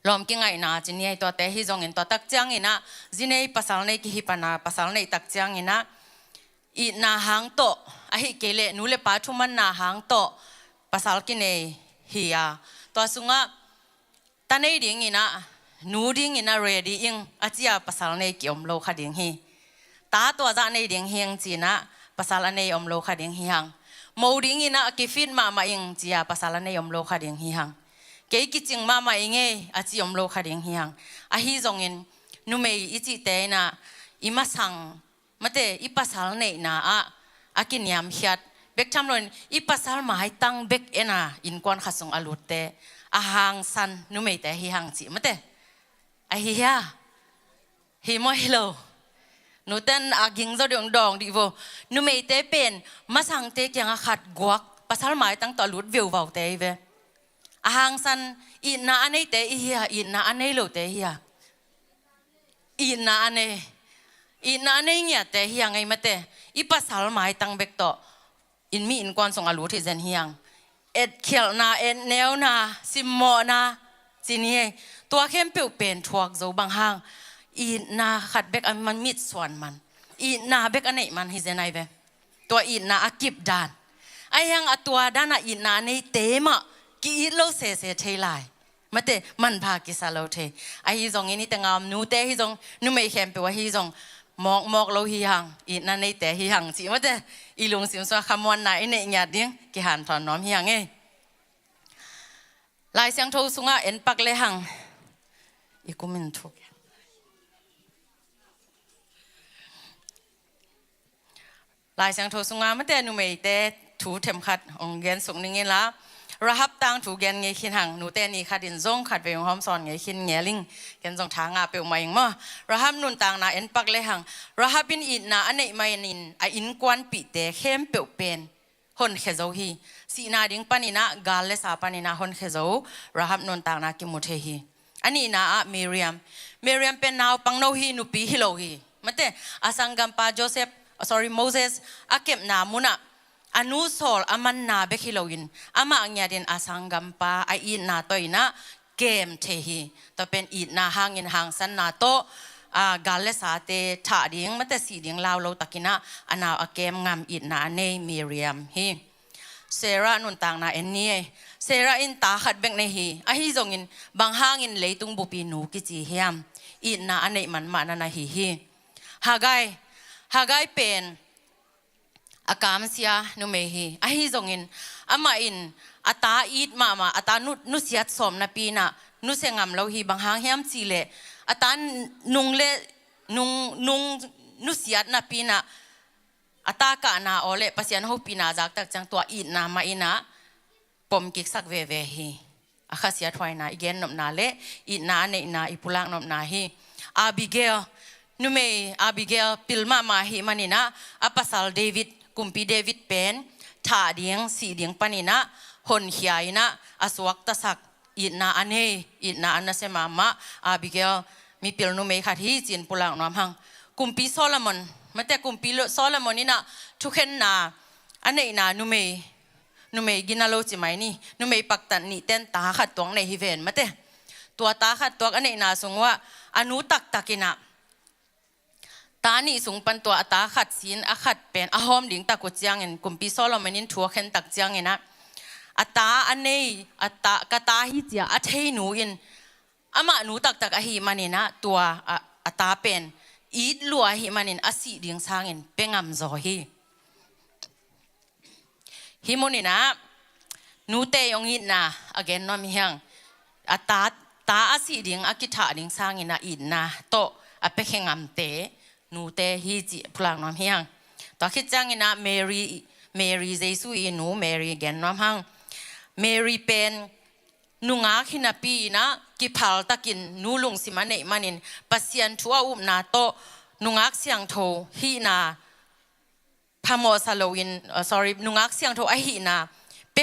lawm kingaihna ci ni ei, tuate hi zongin, tua tak ciangin ah zi nei pasal nei kihi pan a, pasal neih tak ciangin ah itna hang tawh, ahih kei leh nu le pa thumanna hang tawh pasal kinei hi a, tua sungah ta nei dingin ah, nu dingin ah ready ing a ci a pasal nei ki-om lo kha ding hi. Ta tua zah nei ding hi ing ci-in ah pasal a nei om lo kha ding hi hang. Mo dingin ah kifit mahmah ing ci a pasal a nei om lo kha ding hi hang. Kei kicing mahmah ing ei a ci om lo kha ding hi hang. Ahi zongin numei i cihte in ah i masang, mate, i pasal neihna ah a kiniamkhiat. Bek tham lo in i pasal maitang bek en a innkuan khat sung a lutte a hangsan numeite hi hang cih, mate. Ahi hia? Hi maw, hi lo? Nuten a ging zaw ding, dawng dih vo. Numeite pen masangte kiangah khat guak, pasal maitang tawh a lut veuvaute hi ve. A hangsan itna a neite i hia, itna a nei lote i hia? Itna a nei. Itna a nei ngiatte hi hang ei, mate. I pasal maitang bek tawh inn mi innkuan sung a lut hi zen hi hang. Etkhialhna, etneuna, simmawhna ci ni ei. Tua khempeuh pen thuak zo, bang hang? Itna khat bek a man, mitsuan man, itna bek a neih man hi zen ai ve. Tua itna a kip dan. Ahi hang a tua dan a itna a neite mah ki-it lo sese thei lai. Mate, manpha kisa lo thei. Ahi zongin i tengah om nute hi zong, numei khempeuh ahi zong, mawkmawk lo hi hang, itna neite hi hang cih, mate, i lungsim sungah khamuanna i neih ngiat ding kihanthawn nuam hi hang ei. Lai Siangtho sungah en pak le hang. I kumin thuk. Lai Siangtho sunga mate numeite thu themkhat hong gen suk ning in la, Rahab tangthu gen ngei khin hang. Nute ni khat in zong khat vei hong hawm sawn ngei khin ngel ing. Ken zong tha ngah peuhmah ing maw. Rahab nuntakna en pak le hang. Rahab in itna a neih manin a innkuanpihte khempeuh pen honkhia zo hi. Sihna ding panin ah, gal le sa panin ah honkhia zo Rahab nuntakna kimu thei hi. A nihna ah Miriam. Miriam pen naupangno hi, nupi hi lo hi. Mate, a sanggampa Joseph, sorry, Moses a kepna munah a nu sawl a manna bek hi loin, amah ngiatin a sanggampa a itna tawh in ah kem thei hi. Tua pen itna hangin hangsanna tawh, a, gal le sate thah ding, mate, sih ding lau lo takin ah a nau a kem ngam itna a nei Miriam hi. Sarah nuntakna en ni ei. Sarah in ta khat bek nei hi. Ahi zongin bang hangin leitung bupi nu kici hiam? Itna a neih man mah na na hi hi. Hagai. Hagai pen a kamsia numei hi. Ahi zongin amah in a ta it mahmah, a ta nu, nusiat sawm napi in ah nusia ngam lo hi. Bang hang hiam cih leh a ta nung le nung, nung nusiat napi in ah a ta kahna aw le Pasian hopihna zaktak ciang tua itna mah in ah pom kiksak veve hi. A khasiathuaina i gen nopna le itna a neihna i pulak nopna hi. Abigail, numei Abigail pil mahmah ahih manin ah a pasal David, kumpi David pen thah ding, sih ding panin ah honkhia in ah a suaktasak, itna a nei, itna a nasia mahmah Abigail mipil numei khat hi ci-in pulak nuam hang. Kumpi Solomon, mate, kumpi lo, Solomon in ah thukhenna a neihna numei, numei gina lo ci mai ni, numei paktat nihten ta khat tuak nei hi ven, mate. Tua ta khat tuak a neihna sung uah a nu taktak in ah ta nih sung pan tua a ta khat sin a khat pen a hawm ding tak uh ciangin kumpi Solomon in thu a khen tak ciangin ah a ta a nei, a ta, ka ta hi ci-a a thei nu in amah nu taktak ahih manin ah tua a, a ta pen it lua ahih manin a sih ding sangin pia ngam zaw hi. Hih munin ah nute i hong itna a gen nuam hi hang. A ta, ta a sih ding a kithah ding sangin a itna tawh a piakhia ngamte nute hi cih pulak nuam hi hang. Tua khit ciangin ah Mary, Mary Jesu i nu Mary gen nuam hang. Mary pen nungak hi napi in ah kiphaltakin nu lungsim a neih manin Pasian thu a upna tawh nungak siangtho hihna phamawhsa loin, uh, sorry, nungak siangtho ahihna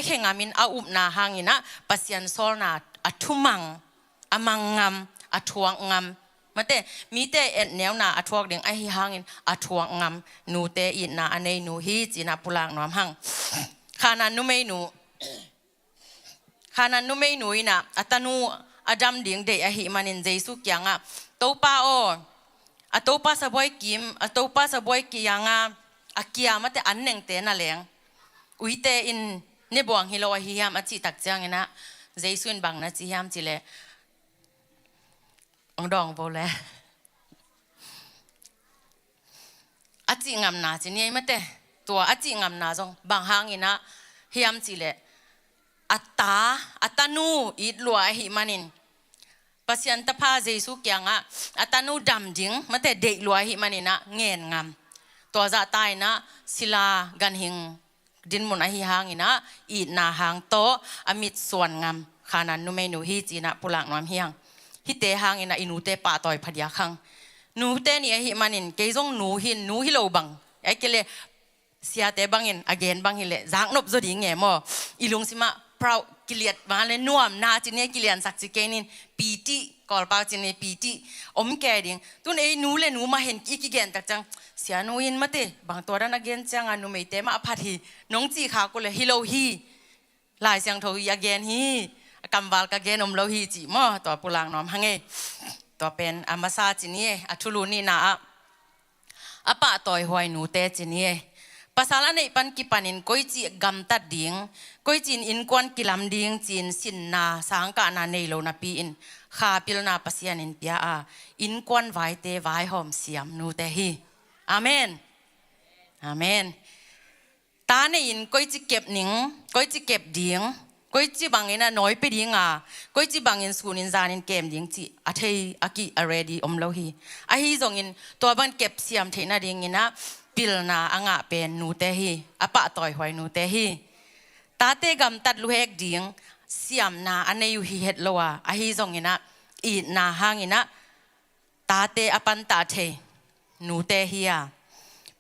khe ngamin a upna hangin ah Pasian sawlna a thumang, a mang ngam, a thuak ngam. Mate, mite etneuna a thuak ding ahi hangin a thuak ngam nute itna a nei nu hi, ci-in ah pulak nuam hang. Khanan numeinu, Khanan numeinu in ah a tanu a dam ding deih ahih manin Jesu kiangah, "Topa aw, a topa sabuai kim, a topa sabuai kiangah a kia, mate, an nengte na leng, uite in ne buang hi lo ahi hiam?" a cih tak ciangin ah Jesu in bang na ci hiam cih leh, ong dawng bo le. A cih ngamna ci ni ei, mate. Tua a cih ngamna zong bang hangin ah hiam cih leh, a ta, a tanu it lua ahih manin, Pasian Tapa Jesu kiangah a tanu dam ding, mate, deih lua ahih manin ah ngen ngam. Tua zahta in ah sila ganhing dinmun ahi hangin ah itna hang tawh a mitsuan ngam Khanan numeinu hi, ci-in ah pulak nuam hi hang. Hihte hangin ah i nute pahtawi phadiak hang. Nute nih ahih manin, kei zong nu hi-in, nu hi lo bang, ahih kei leh siate bangin a gen bang hi leh zaknop zaw ding e maw? I lungsim ah proud, kiliat bang le nuamna ci ni, kiliansak ci kei nin, piti, Kawlpau ci ni, piti om kei ding. Tun ei nu le nu mah hen i kigen tak ciang, "Sianu in, mate, bang tua dan a gen ciangah numeite mah a phat hi," nong cih khak uh leh, "Hi lo hi, Lai Siangtho i a gen hi, a kamval ka gen om lo hi," ci maw? Tua pulak nuam hang ei. Tua pen a masa ci ni e, a thulu nihna ah a pahtawihuai nute ci ni e. Pasal a neih pan kipanin koici gamtat ding, koici in innkuan kilam ding ci-in sinna sangkahna nei lo napi-in, kha pilna Pasian in pia a, innkuan vaite vaihawm siam nute hi. Amen. Amen. Ta nei-in koici kep ning, koici kep ding, koici bangin a nawi pia ding a, koici bangin sunin zanin kem ding cih a thei, a kih, a ready om lo hi. Ahi zongin tua bang kep siam theih nadingin ah pilna a ngah pen nute hi, a pahtawihuai nute hi. Tate gamtat luhek ding siamna a nei uh hi het lo a, ahi zongin ah itna hangin ah tate a pantah thei nute hi a,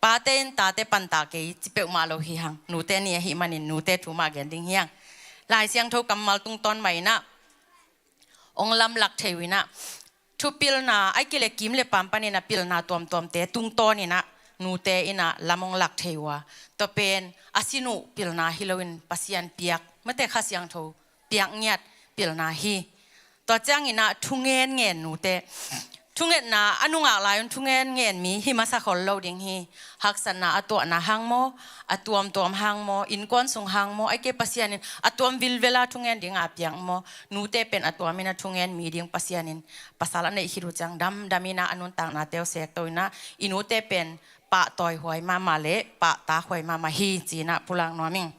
pate in tate pantah kei ci peuhmah lo hi hang. Nute ni ahih manin nute thu mah gen ding hi hang. Lai Siangtho kammal tungtawn mah in ah ong lamlak thei uh in ah, thupilna, ahih kei leh kim le paam panin a pilna tuamtuamte tungtawn in ah nute in ah lam ong lak thei uh a, tua pen a sin uh pilna hi loin Pasian piak, mate, Kha Siangtho piak ngiat pilna hi. Tua ciangin ah thungen ngen nute. Thungetna a nungak lai un thungen ngen mi hi masa khol lo ding hi. Haksatna a tuahna hang maw, a tuamtuam hang maw, innkuan sung hang maw, ahih kei Pasian in a tuam vilvela thungen ding a piak maw? Nute pen a tuamin a thungen mi ding Pasian in pasal a neih khit uh ciang damdamin ah a nuntaknate uh sekto in ah i nute pen pahtawihuai mahmah le pahtakhuai mahmah hi, ci-in ah pulak nuam ing.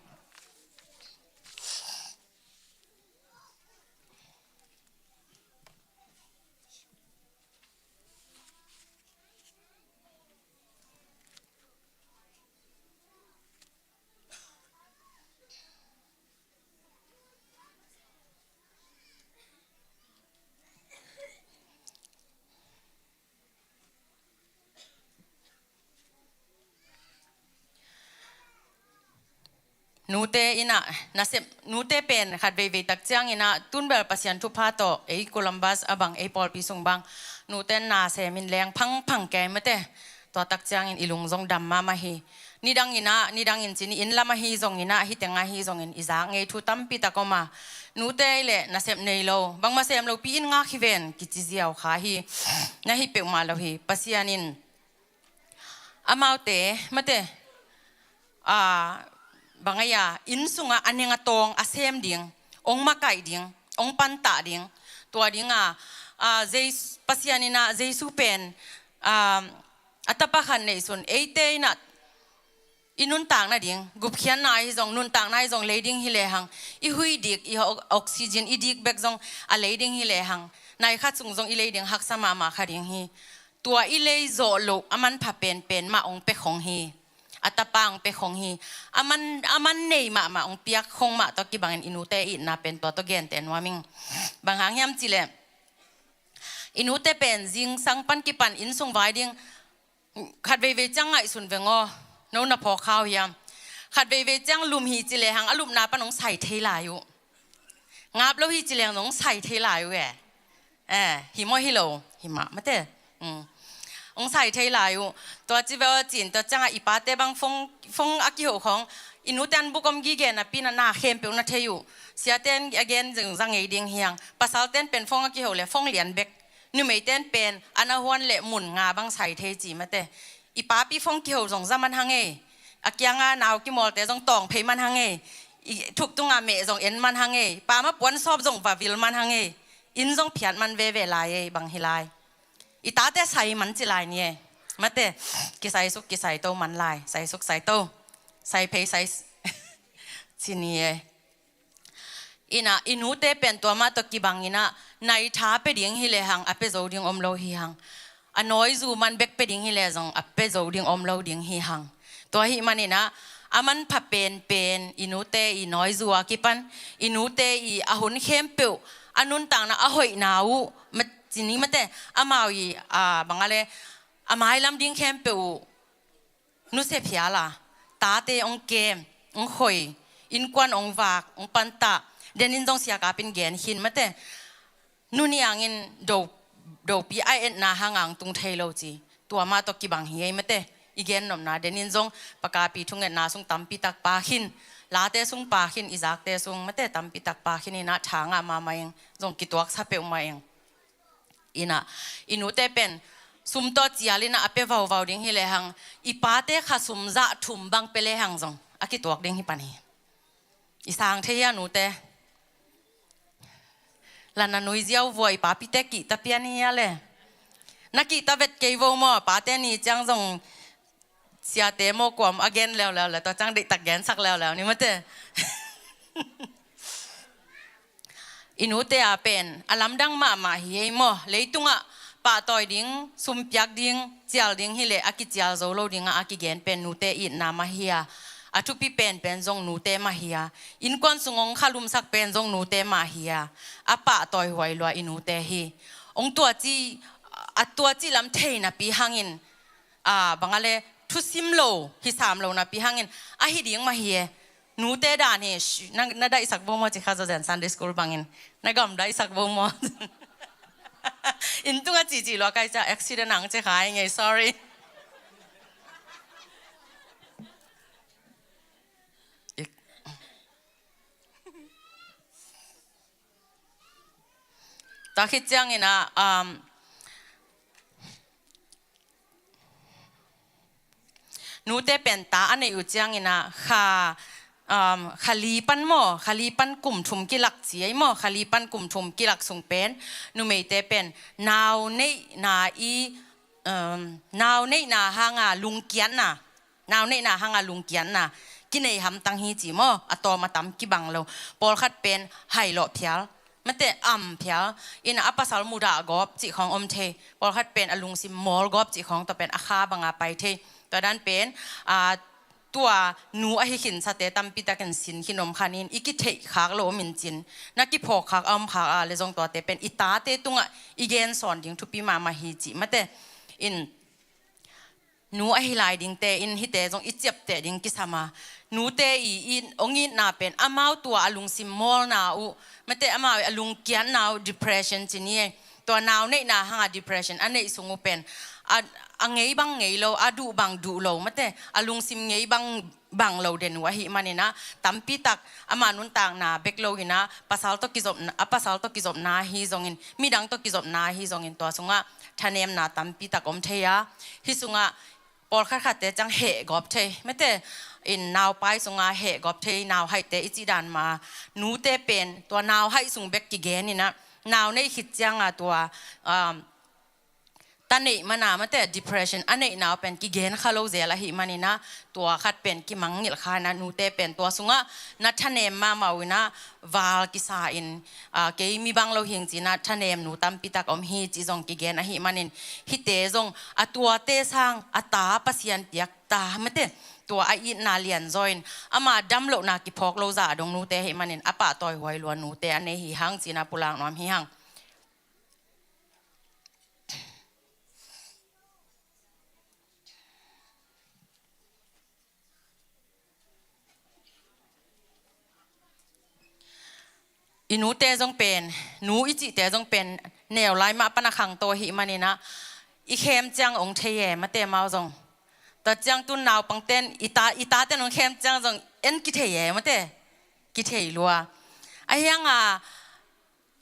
Nute in ah, nasem, nute pen khat veivei tak ciangin ah, tunbel Pasian thupha tawh ei Columbus a bang, ei pawlpi sung bang, nute nasemin leng phangphang kei mate. Tua tak ciangin i lung zong dam mahmah hi. Nidangin ah, nidangin ci ni, inn lam ahi zongin ah, hih teng ahi zongin i zak ngei thu tampi tak om a, nute i leh nasep nei lo, bangmah sem lopi in ngak hi ven kici ziau kha hi. Na hi peuhmah lo hi. Pasian in amaute, mate, a, bang a, inn sungah a neng a tawng a sem ding, ong makaih ding, ong pantah ding, tua ding a, a, Jesu, Pasian in ah Jesu pen, a, a tapa khat neihsun, eite in ah i nuntak nading, gupkhiatna ahi zong, nuntakna ahi zong lei ding hi lehang, i hui dik, i o-, oxygen i dik bek zong a lei ding hi lehang, nai khat sung zong i lei ding haksa mahmah kha ding hi. Tua i lei zawh loh a manpha penpen mah ong pia khong hi. A tapa ong pia khong hi. A man, a man nei mahmah ong piak khong mah tawh kibangin i nute itna pen tua tawh genteh nuam ing. Bang hang hiam cih leh, i nute pen zingsang pan kipan inn sung vai ding, khat veivei ciang ngaihsun veng aw, no na phawk kha uh hiam? Khat veivei ciang lum hi ci lehang a lupna pan hong sai thei lai uh. Ngap lo hi ci lehang hong sai thei lai uh e. Eh, hi maw hi lo, hi mah mate. Mm. Hong sai thei lai uh. Tua ci ve aw cin, tua ciangah i pate bang phone, phone a kiho khawng, i nute an buk om gige napi na na khempeuh na thei uh. Siate an a gen zong za ngei ding hiang. Pasalten pen phone a kiho le phone lian bek. Numeiten pen an a huan le mun nga bang sai thei ci mate. I papi phone kiho zong za man hang ei. A kianga nau kimawlte zong tawng phei man hang ei. I thuk tunga meh zong en man hang ei. Pa ma puan sawp zong va vil man hang ei. Inn zong phiat man veve lai ei, bang hi lai. I tate sai man ci lai ni ei. Mate, kisai suk kisai to man lai. Sai suk sai to. Sai phei sai s-, ci ni ei. Ina, i nute pen tua mah tawh kibang ina, nai tha pe ding hi lehang, a pe zo ding om lo hi hang. A nawi zu man bek pe ding hi leh zong, a pe zo ding om lo ding hi hang. Tua hi man ina, a manpha penpen, i nute i nawi zu a kipan, i nute i a hun khempeuh, a nuntakna a hoihna uh, ma-, ci ni mate, amau i, a, bang a le, a mailam ding khempeuh uh, nusia phial a, tate hong kem, hong khoi, innkuan hong vak, hong pantah, denin zong siakapin gen khin mate. Nu niangin do, dopi a etna hang ang tung thei lo ci. Tua mah tawh kibang hi ei mate. I gen nopna denin zong pakapi thungetna sung tampi tak pa khin. Late sung pa khin, i zakte sung mate tampi tak pa khin ina tha ngah mahmah ing. Zong kituaksa peuhmah ing. Ina, i nute pen, sum tawh cial ina a pe vauvau ding hi lehang, i pate kha sum zah thum bang pe lehang zong, a kituak ding hi pan hi. I sang thei hi a nute. Lana nui ziau vua i papite kihta pian hi a le. Na kihta vet kei vo maw, pate ni ciang zong siate maw kuam a gen leuleu le, tua ciang deihtak gensak leuleu ni mate. I nute a pen, a lamdang mahmah hi ei maw, leitungah pahtawi ding, sumpiak ding, cial ding hi leh a kicial zo lo dingah a kigen pen nute itna mah hi a, a thupi penpen zong nute mah hi a, innkuan sung hong khalumsak pen zong nute mah hi a, a pahtawi huai lua i nute hi. Hong tuaci, a tuaci lam thei napi hangin, a, bang a le, thusim lo, hisam lo napi hangin, a hi ding mah hi e. Nute dan hi, sh-, na, na daihsak bo maw ci kha zaw zen Sunday school bangin. Na gam daihsak bo maw. Inn tungah cici lua kai ca accident ang ci khai ngei, sorry. Ik. Tua khit ciangin ah, um, nute pen ta a neih uh ciangin ah kha, um, kha li pan maw, kha li pan kum thum kilak ci ei maw, kha li pan kum thum kilak sung pen numeite pen nau neihna i, um, nau neihna hanga lungkiatna, nau neihna hanga lungkiatna kinei hamtang hi ci maw, a tawm a tam kibang lo. Pawlkhat pen hailawh phial, mate am phial, ina a pasal mudah gawp cih khawng om thei. Pawlkhat pen a lungsim mawl gawp cih khawng tawh pen a kha banga pai thei. Tua dan pen, a, tua nu ahi khinsate tampi takin sin khin om khanin i kitheih khak lo om in cin, na kiphawk khak a om khak a le zong tuate pen i tate tungah i gen sawn ding thupi mahmah hi cih mate. In nu ahi lai dingte in hite zong i ciapteh ding kisam a. Nute i, i hong itna pen amau tua a lungsim mawlna uh, mate amau a lungkiatna uh depression ci ni ei. Tua nau neihna hanga depression a neih sung uh pen a, a ngei bang ngei lo, a duh bang duh lo, mate a lungsim ngei bang bang lo den uh ahi manin ah, tampi tak ama nuntakna bek lo in ah, pasal tawh kizopna, a pasal tawh kizopna hi zongin, midang tawh kizopna hi zongin tua sungah thanemna tampi tak om thei a. Hih sungah pawlkhat khatte ciang heh gawp thei, mate in naupai sungah heh gawp thei, nauhaihte i cih dan mah nute pen tua nauhaih sung bek kigen in ah, nau neih khit ciangah tua, um, ta neih mana, mate depression a neihna uh pen kigen kha lo zel ahi manin ah, tua khat pen kimangngilh kha in ah, nute pen tua sungah na thanem mahmah uh in ah, val kisa in, a, kei mi bang lo hing ci in ah thanem nu tampi tak om hi cih zong kigen ahi manin, hihte zong a tuate sang a ta Pasian piak ta, mate tua a itna lian zaw in ama dam lohna kiphawk lo zah a dong nute ahi manin a pahtawi huai lua nute a nei hi hang ci in ah pulak nuam hi hang. i nute zong pen, nu i cihte zong pen neu lai mah pan a khangto ahih manin ah, i khem ciang ong thei e, mate, amau zong. Tua ciang tu naupangte'n i ta, i tate'n ong khem ciang zong en kithei e, mate, kithei lua. Ahi hang a,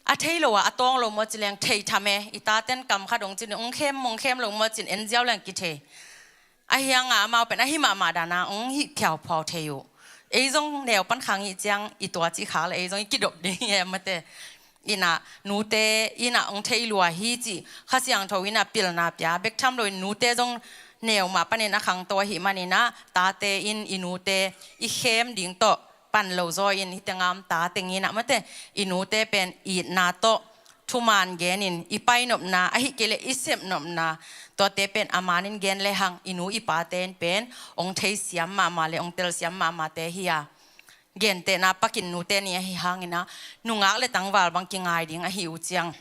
a thei lo a, a tawng lo maw ci leng thei tham e. I tate'n kam khat ong ci-in ong khem, ong khem lo maw ci-in en ziau leng kithei. Ahi hang a, amau pen ahi mahmah dan a ong hih phiauphiau thei uh. Ei zong neu pan khang i hih ciang i tua cih khak leh ei zong i kidop ding hi e, mate. In ah nute in ah ong thei lua hi cih Kha Siangtho in ah pilna pia. Bek tham loin nute zong neu mah panin a khangto ahih manin ah, tate in i nute i khem ding tawh pan lo zaw in, hih teng a om ta teng in ah, mate, i nute pen itna tawh thuman genin, i painopna, ahih kei leh i sepnopna, tuate pen a manin gen lehang i nu i pate in pen ong theisiam mahmah leh ong telsiam mahmahte hi a, gentehna pakin nute ni ahih hangin ah, nungak leh tangval bang kingai ding ahi uh ciang,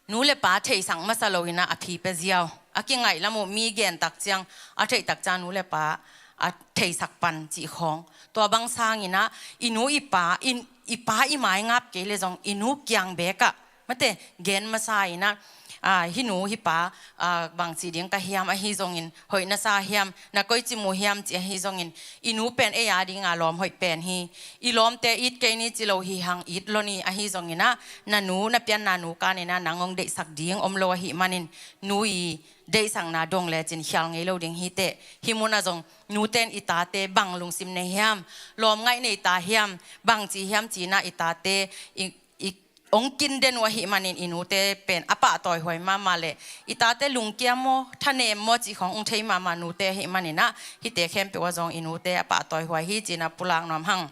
nu leh pa theisak masa loin ah a phi pia ziau. A kingaih lam uh mi gen tak ciang, a theih tak ciang nu leh pa a theisak pan cih khawng. Tua bang sangin ah i nu i pa, i, i pa i mai ngap kei leh zong i nu kiang bek ah, mate, gen masa in ah, a, hih nu hih pa, a, bangci ding ka hiam, ahi zongin hoih na sa hiam, na koici mu hiam ci ahi zongin, i nu pen ei a ding a lawm hoih pen hi. I lawmte it kei ni ci lo hi hang, it lo ni, ahi zongin ah na nu, na pianna nu kanin ah nang ong deihsak ding om lo ahih manin, nu i deihsakna dong lecin khial ngei lo ding hi teh. Hih mun ah zong nute'n i tate bang lungsim nei hiam, lawm ngaih nei ta hiam, bangci hiam ci-in ah i tate i, i ong kin den uh ahih manin i nute pen a pahtawihuai mahmah leh, i tate lungkiam maw, thanem maw cih khawng ong thei mahmah nute ahih manin ah, hihte khempeuh ah zong i nute a pahtawihuai hi ci-in ah pulak nuam hang.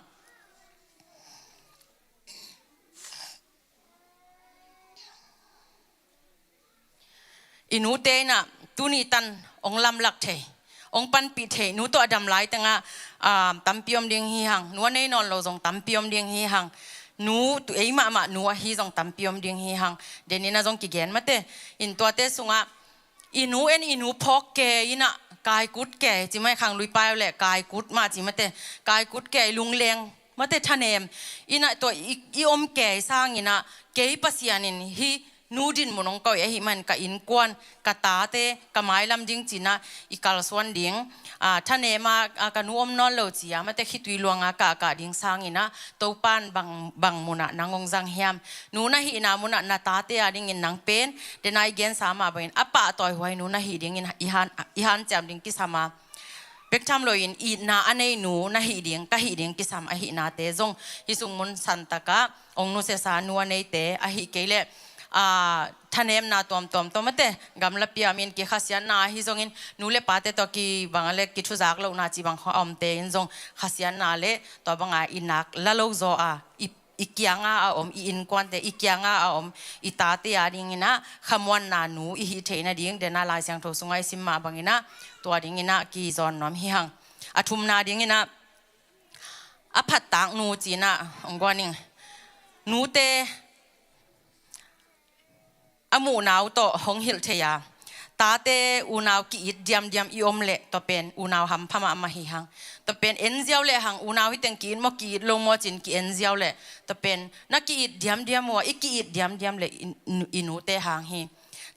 I nute in ah tuni tan ong lamlak thei, ong panpih thei, nu tawh a dam lai teng ah, ah, tampi om ding hi hang, nu a nei nawn lo zong tampi om ding hi hang, nu tu ei mahmah nu ahi zong tampi om ding hi hang, den in ah zong kigen, mate. In tuate sungah i nu en, i nu phawk kei in ah, kaikut kei ci mai, khanglui pai uh leh kaikut mah ci, mate, kaikut kei, lungleng, mate, thanem in ah, tua i, i om kei sangin ah, kei Pasian in hih nu dinmun ong koih ahih man, ka innkuan, ka tate, ka mailam ding ci-in ah i kalsuan ding, a, thanem a, a, ka nu om nawn lo ci-a, mate, khitui luang a kahkah ding sangin ah, Topa'n bang, bang mun ah nang ong zang hiam? Nu na hihna mun ah na tate a dingin nang pen, den a i gensa mah bangin a pahtawihuai nu na hih dingin i han, i hanciam ding kisam a, bek tham loin itna a nei nu na hih ding, ka hih ding kisam ahihnate zong hih sung mun santak ah ong nusiasa, nu a neite, ahih kei leh, a, thanemna tuamtuam tawh, mate, gamlapi a min kikhasiatna ahi zongin, nu leh pate tawh kibang a leh kithuzak lohna cih bang khawng a omte in zong khasiatna leh tua bang a i nak la lo zaw a, i, i kiang a a om, i innkuante, i kiang a a om i tate a dingin ah khamuanna nu i hih theih nading, den a Lai Siangtho sungah i sim mah bangin ah, tua dingin ah kizawn nuam hi hang. A thumna dingin ah, a phattak nu ci-in ah ong guan ing. Nute a muhna uh tawh hong hilh thei a, tate unau ki-it diamdiam i om leh, tua pen unau hampha mahmah hi hang. Tua pen en ziau lehang, unau hih teng ki-it maw, ki-it lo maw ci-in ki-en ziau leh, tua pen na ki-it diamdiam uh a, i ki-it diamdiam leh i, i nute hang hi.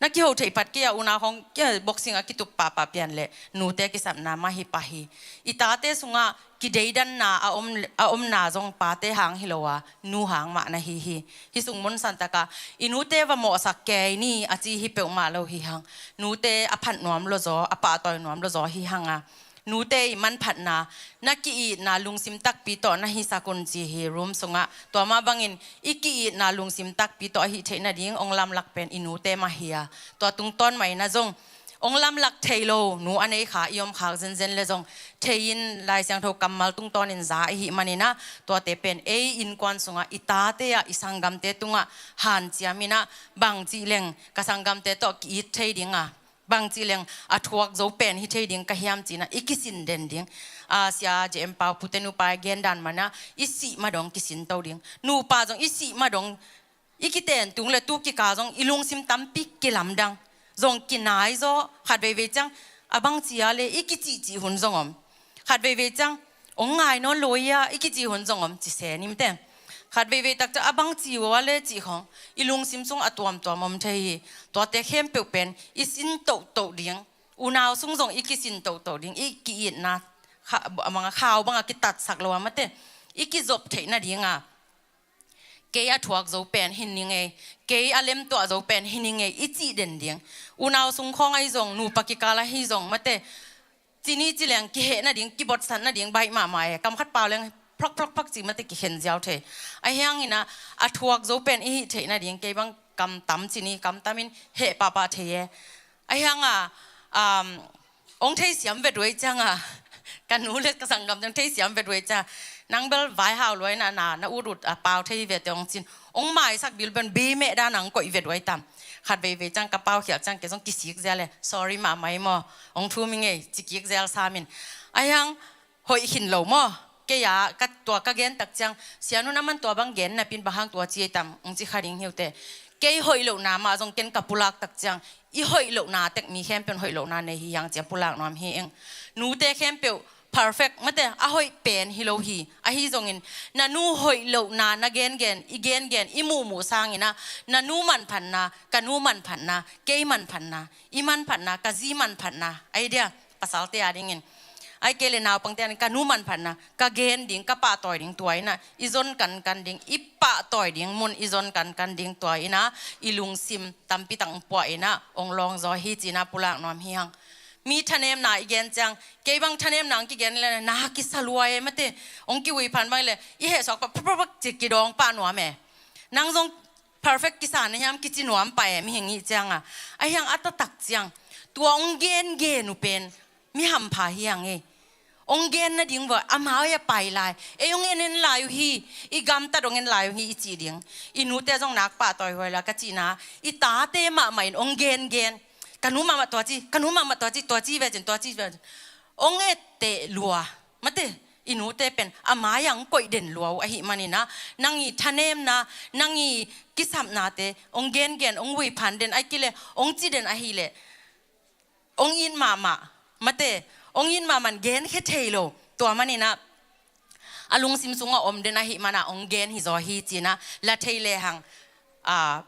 Na kiho theih phat kei a, unau khawng kia boxing a kitup pahpah pian leh nute kisapna mah hi pah hi. I tate sungah kideidanna a om, a omna zong pate hang hi lo a, nu hang mah na hi hi. Hih sung mun santak ah i nute va mawhsak kei ni a ci hi peuhmah lo hi hang. Nute a phat nuam lo zaw, a pahtawi nuam lo zaw hi hang a, nute i manphatna, na ki-itna lungsim takpi tawh na hisak un ci hi Rom sungah. Tua mah bangin i ki-itna lungsim takpi tawh a hih theih nading ong lamlak pen i nute mah hi a, tua tungtawn mah in ah zong ong lamlak thei lo nu a nei kha i om khak zenzen leh zong, thei-in Lai Siangtho kammal tungtawnin za i hih manin ah, tuate pen ei innkuan sungah i tate ah, i sanggamte tungah hanciam in ah, bangci leng ka sanggamte tawh ki-it thei ding a, bangci leng a thuak zo pen hi thei ding ka hiam ci-in ah i kisin den ding. A, Sia J M Pau, pute nupa i gen dan mah in ah, i sih ma dong kisin to ding. Nupa zong i sih ma dong i kiten tung leh tu kikal zong i lungsim tampi kilamdang. Zong kinai zaw, khat veivei ciang a bangci a leh i kicihcih hun zong om. Khat veivei ciang ong ngai nawn lo ia i kicih hun zong om, ci se ni mate. Khat veivei tak ciang a bang ci ua le cih khawng i lungsim sung a tuamtuam om thei hi. Tuate khempeuh pen i sin tohtoh ding, unau sung zong i kisin tohtoh ding, i ki-itna kha-, a manga khau banga kitatsak lo a mate, i kizop theih nadinga kei a thuak zo pen hi ning ei, kei a lemtuah zo pen hi ning ei i cih den ding. Unau sung khawng ahi zong, nupa kikal ahi zong mate, cini ci leng kiheh nading, kibotsat nading baih mahmah e. Kam khat pau leng phlak phlak phlak ci mate kikhen ziau thei. Ahi hangin a, a thuak zo pen i hih theih nading kei bang kam tam cini, kam tamin heh pahpah thei e. Ahi hanga, um, ong theisiam vet uh ei cianga, ka nu le ka sanggam ciang theisiam vet uh ei cianga, nang bel vaihau luai na, na, na ut ut a pau thei hi ve teh ong cin. Ong maisak bil pen bi meh dan ang koih vet uh ei tam. Khat veivei ciang ka pau khial ciang kei zong kisik zel e. Sorry mahmah ei maw. Ong thum ing ei, ci kik zel samin. Ahi hang hoih khin lo maw. Kei a, ka tua ka gen tak ciang, Sianu na man tua bang gen napin bang hang tua ci ei tam, ong ci kha ding hi uh teh. Kei hoih lohna mah zong ken ka pulak tak ciang, i hoih lohna tek mi khempeuh in hoih lohna nei hi hang ci a pulak nuam hi ing. Nute khempeuh perfect mate, a hoih pen hi lo hi. Ahi zongin, na nu hoih lohna na gengen, i gengen, i muhmuh sangin a, na nu manphatna, ka nu manphatna, kei manphatna, i manphatna, ka zi manphatna, ahi dia, pasalte a dingin. Ahi kei le naupangte a ding, ka nu manphatna, ka gen ding, ka pahtawi ding tua in a, i zon kankan ding, i pahtawi ding mun, i zon kankan ding tua in a, i lungsim tampi tak ong puah in a, ong lawng zaw hi ci in a pulak nuam hi hang. Mi thanemna i gen ciang, kei bang thanemna ong kigen le, na kisa lua e mate, ong kiui phan bang le, i heh suak pah, pah, pah, pah, ci kidawng pah nuam e. Nang zong perfect kisa na hiam kici nuam pah e, mihing i hih cianga. Ahi hang a taktak ciang, tua ong gengen uh pen, mi hampha hi hang e. Ong gen nading vua, a mau a pai lai. Ei ong en en lai uh hi, i gamtat ong en lai uh hi, i cih ding. I nute zong nak pahtawi huai la ka cihna, i tate mahmah in ong gengen. Ka nu mahmah tua ci, ka nu mahmah tua ci, tua ci ve cin, tua ci ve cin. Ong etteh lua. Mate, i nute pen, a mai ang koih den lua uh ahih manin a. Nang i thanemna, nang i kisapnate, ong gengen, ong ui phan den, ahi kei le, ong ci den ahih le. Ong it mahmah, mate, ong it mahmah in gen khe thei lo. Tua manin a, a lungsim sungah om den ahih mana, ong gen hi zaw hi ci in a, la thei le hang, a,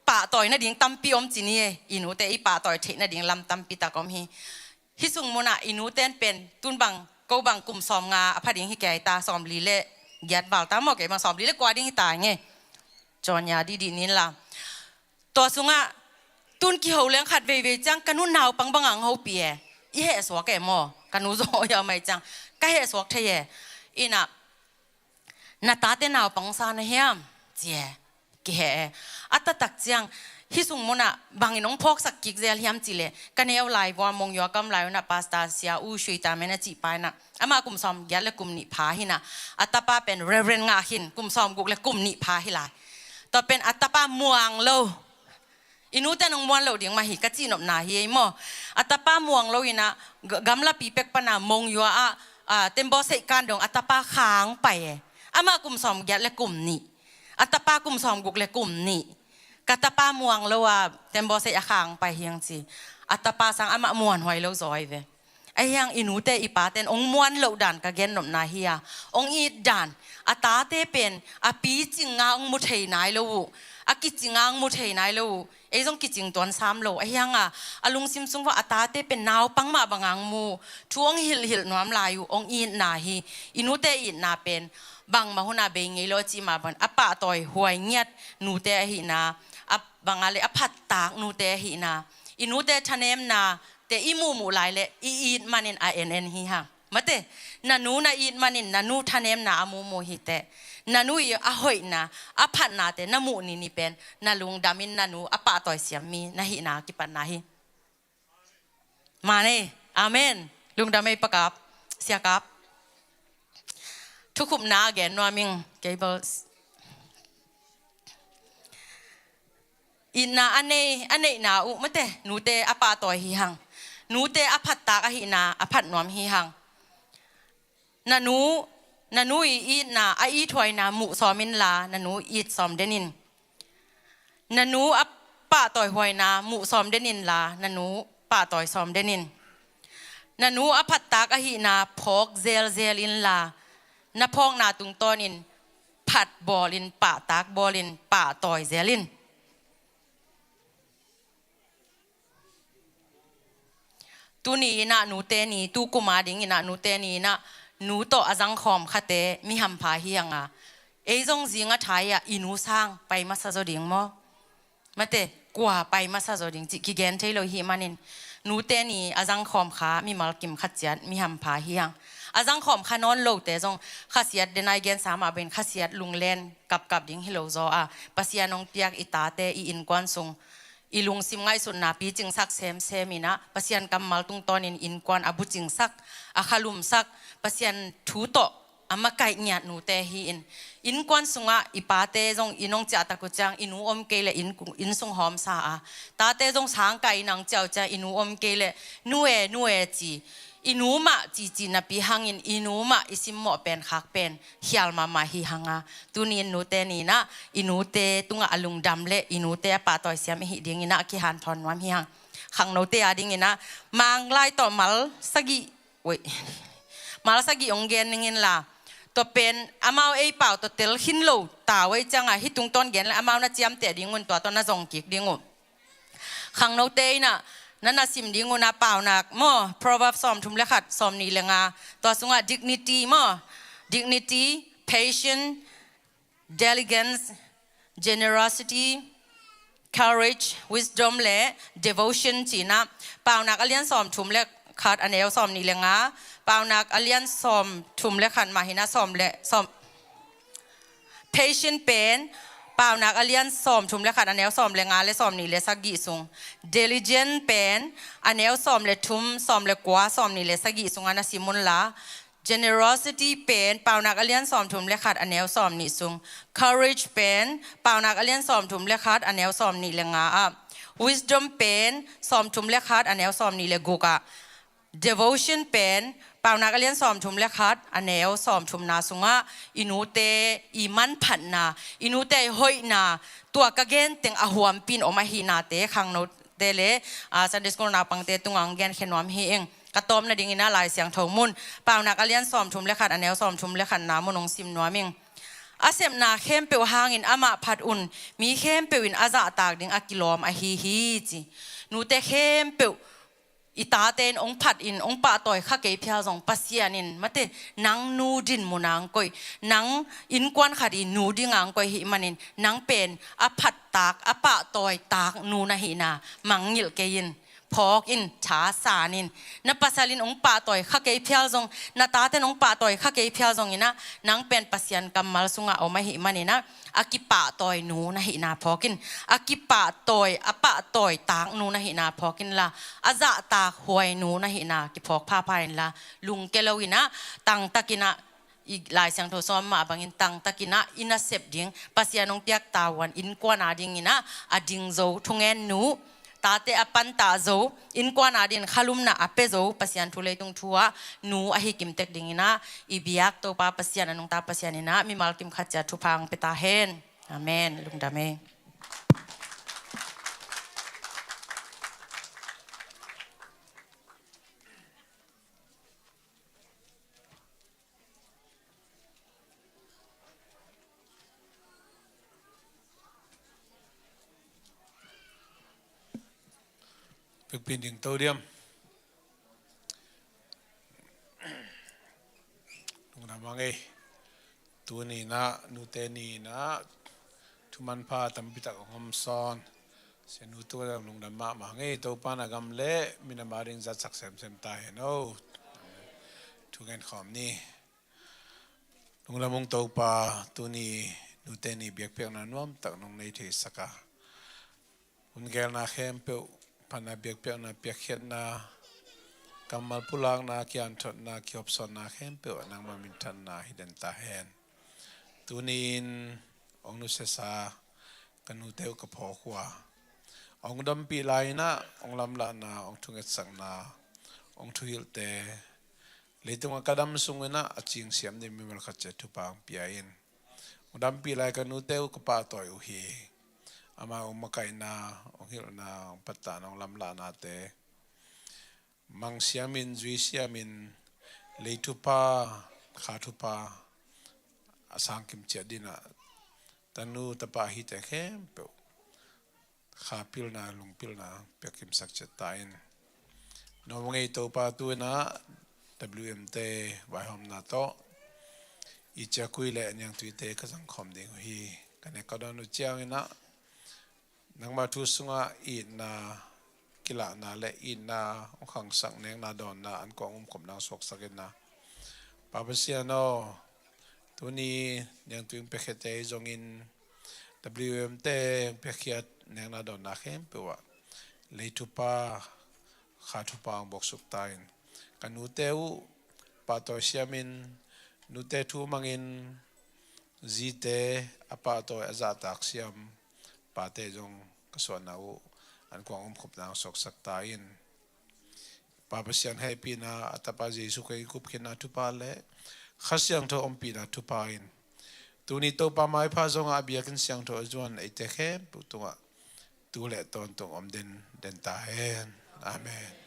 pahtawi nading tampi om ci ni e, i nute i pahtawi theih nading lam tampi tak om hi. Hih sung munah, i nute in pen, tun bang, ko bang kum sawm nga, a pha ding hi kei ta, sawm li le, giat val ta maw kei bang, sawm li le kua ding hi ta nge. Cawn ya didi nin la. Tua sungah, tun kiho leng khat veivei ciang, ka nu naupang bang ang hopih e. I heh suak e maw. Ka nu zaw ya mai ciang. Ka heh suak thei e. Ina, na tate naupang sa na hiam. Ci e. Kiheh e. A taktak ciang, hih sung munah, bangin ong phawksak kik zel hiam ci le. Ka neu lai vua Mong Yua kam lai unah Pastor Sia U Sui ta men a cih pa inah. Amah kum sawm giat le kum nih pha hi na. A tapa pen Reverend Ngah Khin, kum sawm guk le kum nih pha hi lai. Tua pen a tapa muang lo. I nute nong muan lo ding mah hi ka cihnopna hi ei maw. A tapa muang lo inah, ga-, gamlapi pek pana Mong Yua ah, a, tembaw seih kan dong a tapa khang pai e. Amah kum sawm giat le kum nih. A tapa kum sawm guk le kum nih. Ka tapa muang lo a tembaw seih a khang pai hiang ci. A tapa sang amah muanhuai lo zaw ei ve. Ahi hang i nute i pate in ong muan loh dan ka gennopna hi a. Ong it dan. A tate pen, a picing nga ong mu thei nai lo uh. A kicing nga ong mu thei nai lo uh. Ei zong kicing tuan sam lo. Ahi hang a, a lungsim sung vua a tate pen naupang mah bang ang mu. Thu ong hilhhilh nuam lai uh. Ong itna hi. I nute itna pen. Bangmah hun a bei ngei lo a cih mah bang. A pahtawi huai ngiat nute ahihna. A bang a le a phattak nute ahihna. I nute thanemna. Te i muhmuh lai le i it manin a en en hi hang. Mate, na nu na it manin na nu thanemna a muhmuh hi te. Na nu i a hoihna, a phatna te na muh ni ni pen, na lungdamin na nu a pahtawi siam mi na hihna kipatna hi. Mane, amen. Lungdam ei Pa Kap, Sia Kap. Thukhupna a gen nuam ing, Gables. Itna a nei, a neihna uh mate, nute a pahtawi hi hang. Nute a phattak ahihna, a phat nuam hi hang. Na nu, na nu i itna, a ithuaina muh sawm inla, na nu it sawm den in. Na nu a pahtawi huaina muh sawm den inla, na nu pahtawi sawm den in. Na nu a phattak ahihna phawk zelzel inla, na phawkna tungtawnin phat bawlin, pahtak bawlin, pahtawi zelin. Tuni inah nute ni, tu kum a ding inah nute ni inah nu tawh a zangkhawm khate mi hampha hi hang a. Ei zong zing a thai ah i nu sang pai masa zaw ding maw? Mate, kua pai masa zaw ding cih kigen thei lo i hih manin, nute ni a zangkhawm kha mimal kim khat ciat mi hampha hi hang. A zangkhawm kha nawn lote zong khasiat, denai gensa mah bangin khasiat lunglen kapkap ding hi lo zaw a, Pasian hong piak i tate i innkuan sung i lungsim ngaihsutna picingsak semsem inah, Pasian kammal tungtawnin innkuan a bucingsak, a khalumsak, Pasian thu tawh a makaih ngiat nute hi-in, innkuan sungah i pate zong inn hong ciahtak uh ciang i nu om kei leh inn, inn sung hawmsa a, tate zong sangkai inn hong ciah uh ciang i nu om kei leh, "Nu e, nu e," ci. I nu mah cici napi hangin i nu mah i simmawh pen khak pen khial mahmah hi hang a. Tuni in nute ni inah i nute tungah a lungdam le i nute a pahtawi siam i hih ding inah a kihanthawn nuam hi hang. Khangnote a ding inah Manglai tawh mal sagih, oi, mal sagih hong gen ning inla, tua pen amau ei pau tawh tel khin lo ta uh ei ciangah hih tungtawn gen le amau na ciamteh ding un, tua tawh na zong kik ding uh. Khangnote inah na na sim ding un a, Paunak maw, Proverbs sawmthum le khat, sawmnih le nga, tua sungah dignity maw, dignity, patience, diligence, generosity, courage, wisdom le devotion ci inah, Paunak a lian sawmthum le khat, a neu sawmnih le nga, Paunak a lian sawmthum le khat mah hi inah sawm le sawm, patient pen, Paunak a lian sawmthum le khat, a neu sawm le nga le sawmnih le sagih sung. Diligent pen, a neu sawm le thum, sawm le kua, sawmnih le sagih sungah na sim unla. Generosity pen, Paunak a lian sawmthum le khat, a neu sawmnih sung. Courage pen, Paunak a lian sawmthum le khat, a neu sawmnih le nga ah. Wisdom pen, sawmthum le khat, a neu sawmnih le guk ah. Devotion pen, Paunak a lian sawmthum le khat, a neu sawmthumna sungah i nute i manphatna, i nute i hoihna, tua ka genteng a huampin om ahihnate khangnote le, ah, Sunday school naupangte tungah hong genkhe nuam hi ing. Ka tawpna ding inah Lai Siangtho mun, Paunak a lian sawmthum le khat, a neu sawmthum le khatna mun hong sim nuam ing. A sepna khempeuh hangin amah phat un, mi khempeuh in a zahtak ding a kilawm ahi hi, ci. Nute khempeuh i tate in hong phat in hong pahtawi kha kei phial zong Pasian in, mate, nang nu dinmun ah hong koih, nang innkuan khat i nu ding ah hong koih hih manin, nang pen a phattak, a pahtawitak nu na hihna mangngilh kei in. Phawk in, tha san in. Na pasal in hong pahtawi kha kei phial zong, na tate in hong pahtawi kha kei phial zong inah, nang pen Pasian kammal sungah om ahih man inah, a kipahtawi nu na hihna phawk in, a kipahtawi, a pahtawitak nu na hihna phawk inla, a zahtak huai nu na hihna kiphawk phapha inla, lungke lo inah, tangtak inah, i Lai Siangtho sawm mah bangin tangtak inah i nasep ding, Pasian hong piak tavuan innkuan a ding inah a ding zo thungen nu, tate a pantah zo, innkuan a dingin khalumna a pia zo, Pasian thu leitung thu ah nu ahi kimtek ding inah i biak Topa Pasian, a nungta Pasian inah mimal kim khat ciat thupha hong pia ta hen. Amen. Lungdam ei. Pekpin ding to diam. Lungdam hang ei. Tuni inah, nute ni inah, thumanpha tampitak hong om sawn. Sia nu tu lungdam mahmah hang ei, Topa na gam le minam a ding zatsak semsem ta hen o. Thu ngen khawm ni. Lungdam ung Topa, tuni nute ni biakpiakna nuamtak nong nei theisak a, hun gelna khempeuh, phatna, biakpiakna, piakkhiatna, kammal pulakna, kianthotna, kihopsawnna khempeuh ah nangma minthanna hi den ta hen. Tuni-in hong nusiasa ka nute uh ka phawk uh a, hong dampih lai inah hong lamlahna, hong thungetsakna, hong thuhilhte, leitung a ka dam sung inah a cingsiam ding mimal khat ciat thupha hong pia in. Hong dampih lai ka nute uh ka pahtawi uh hi. Amau hong makaihna, hong hilhna, hong pattahna, hong lamlahnate mangsiamin, zuisiamin, lei thupha, kha thupha, a sang kim ciat dinah tanu tapa hite khempeuh kha pilna, lungpilna piakkimsak ciat ta in. Nawm ngei Topa, tu inah W M te vaihawmna tawh i ciakui le niangtuite ka zangkhawm ding uh hi. Ka nek ka dawn uh cianginah nangmah thu sungah itna kilahna le itna hong khangsak, nekna dawnna an kuang umkhopna hong suaksak inah, Pa Pasian aw, tuni niangtui hong piakhiate zongin W M te hong piakkhiat nekna dawnna khempeuh ah lei thupha, kha thupha hong buaksuk ta in. Ka nute uh pahtawi siamin, nute thu mangin zite a pahtawi a zahtak siam pate zong ka suahna uh an kuang umkhopna hong suaksak ta in. Pa Pasian hehpihna, a Tapa Jesu Khrih kupkhinna thupha le Kha Siangtho ompihna thupha in tuni Topa maipha zongah a biakinn siangtho a zuan eite khempeuh tungah tu le tawntung om den den ta hen. Amen.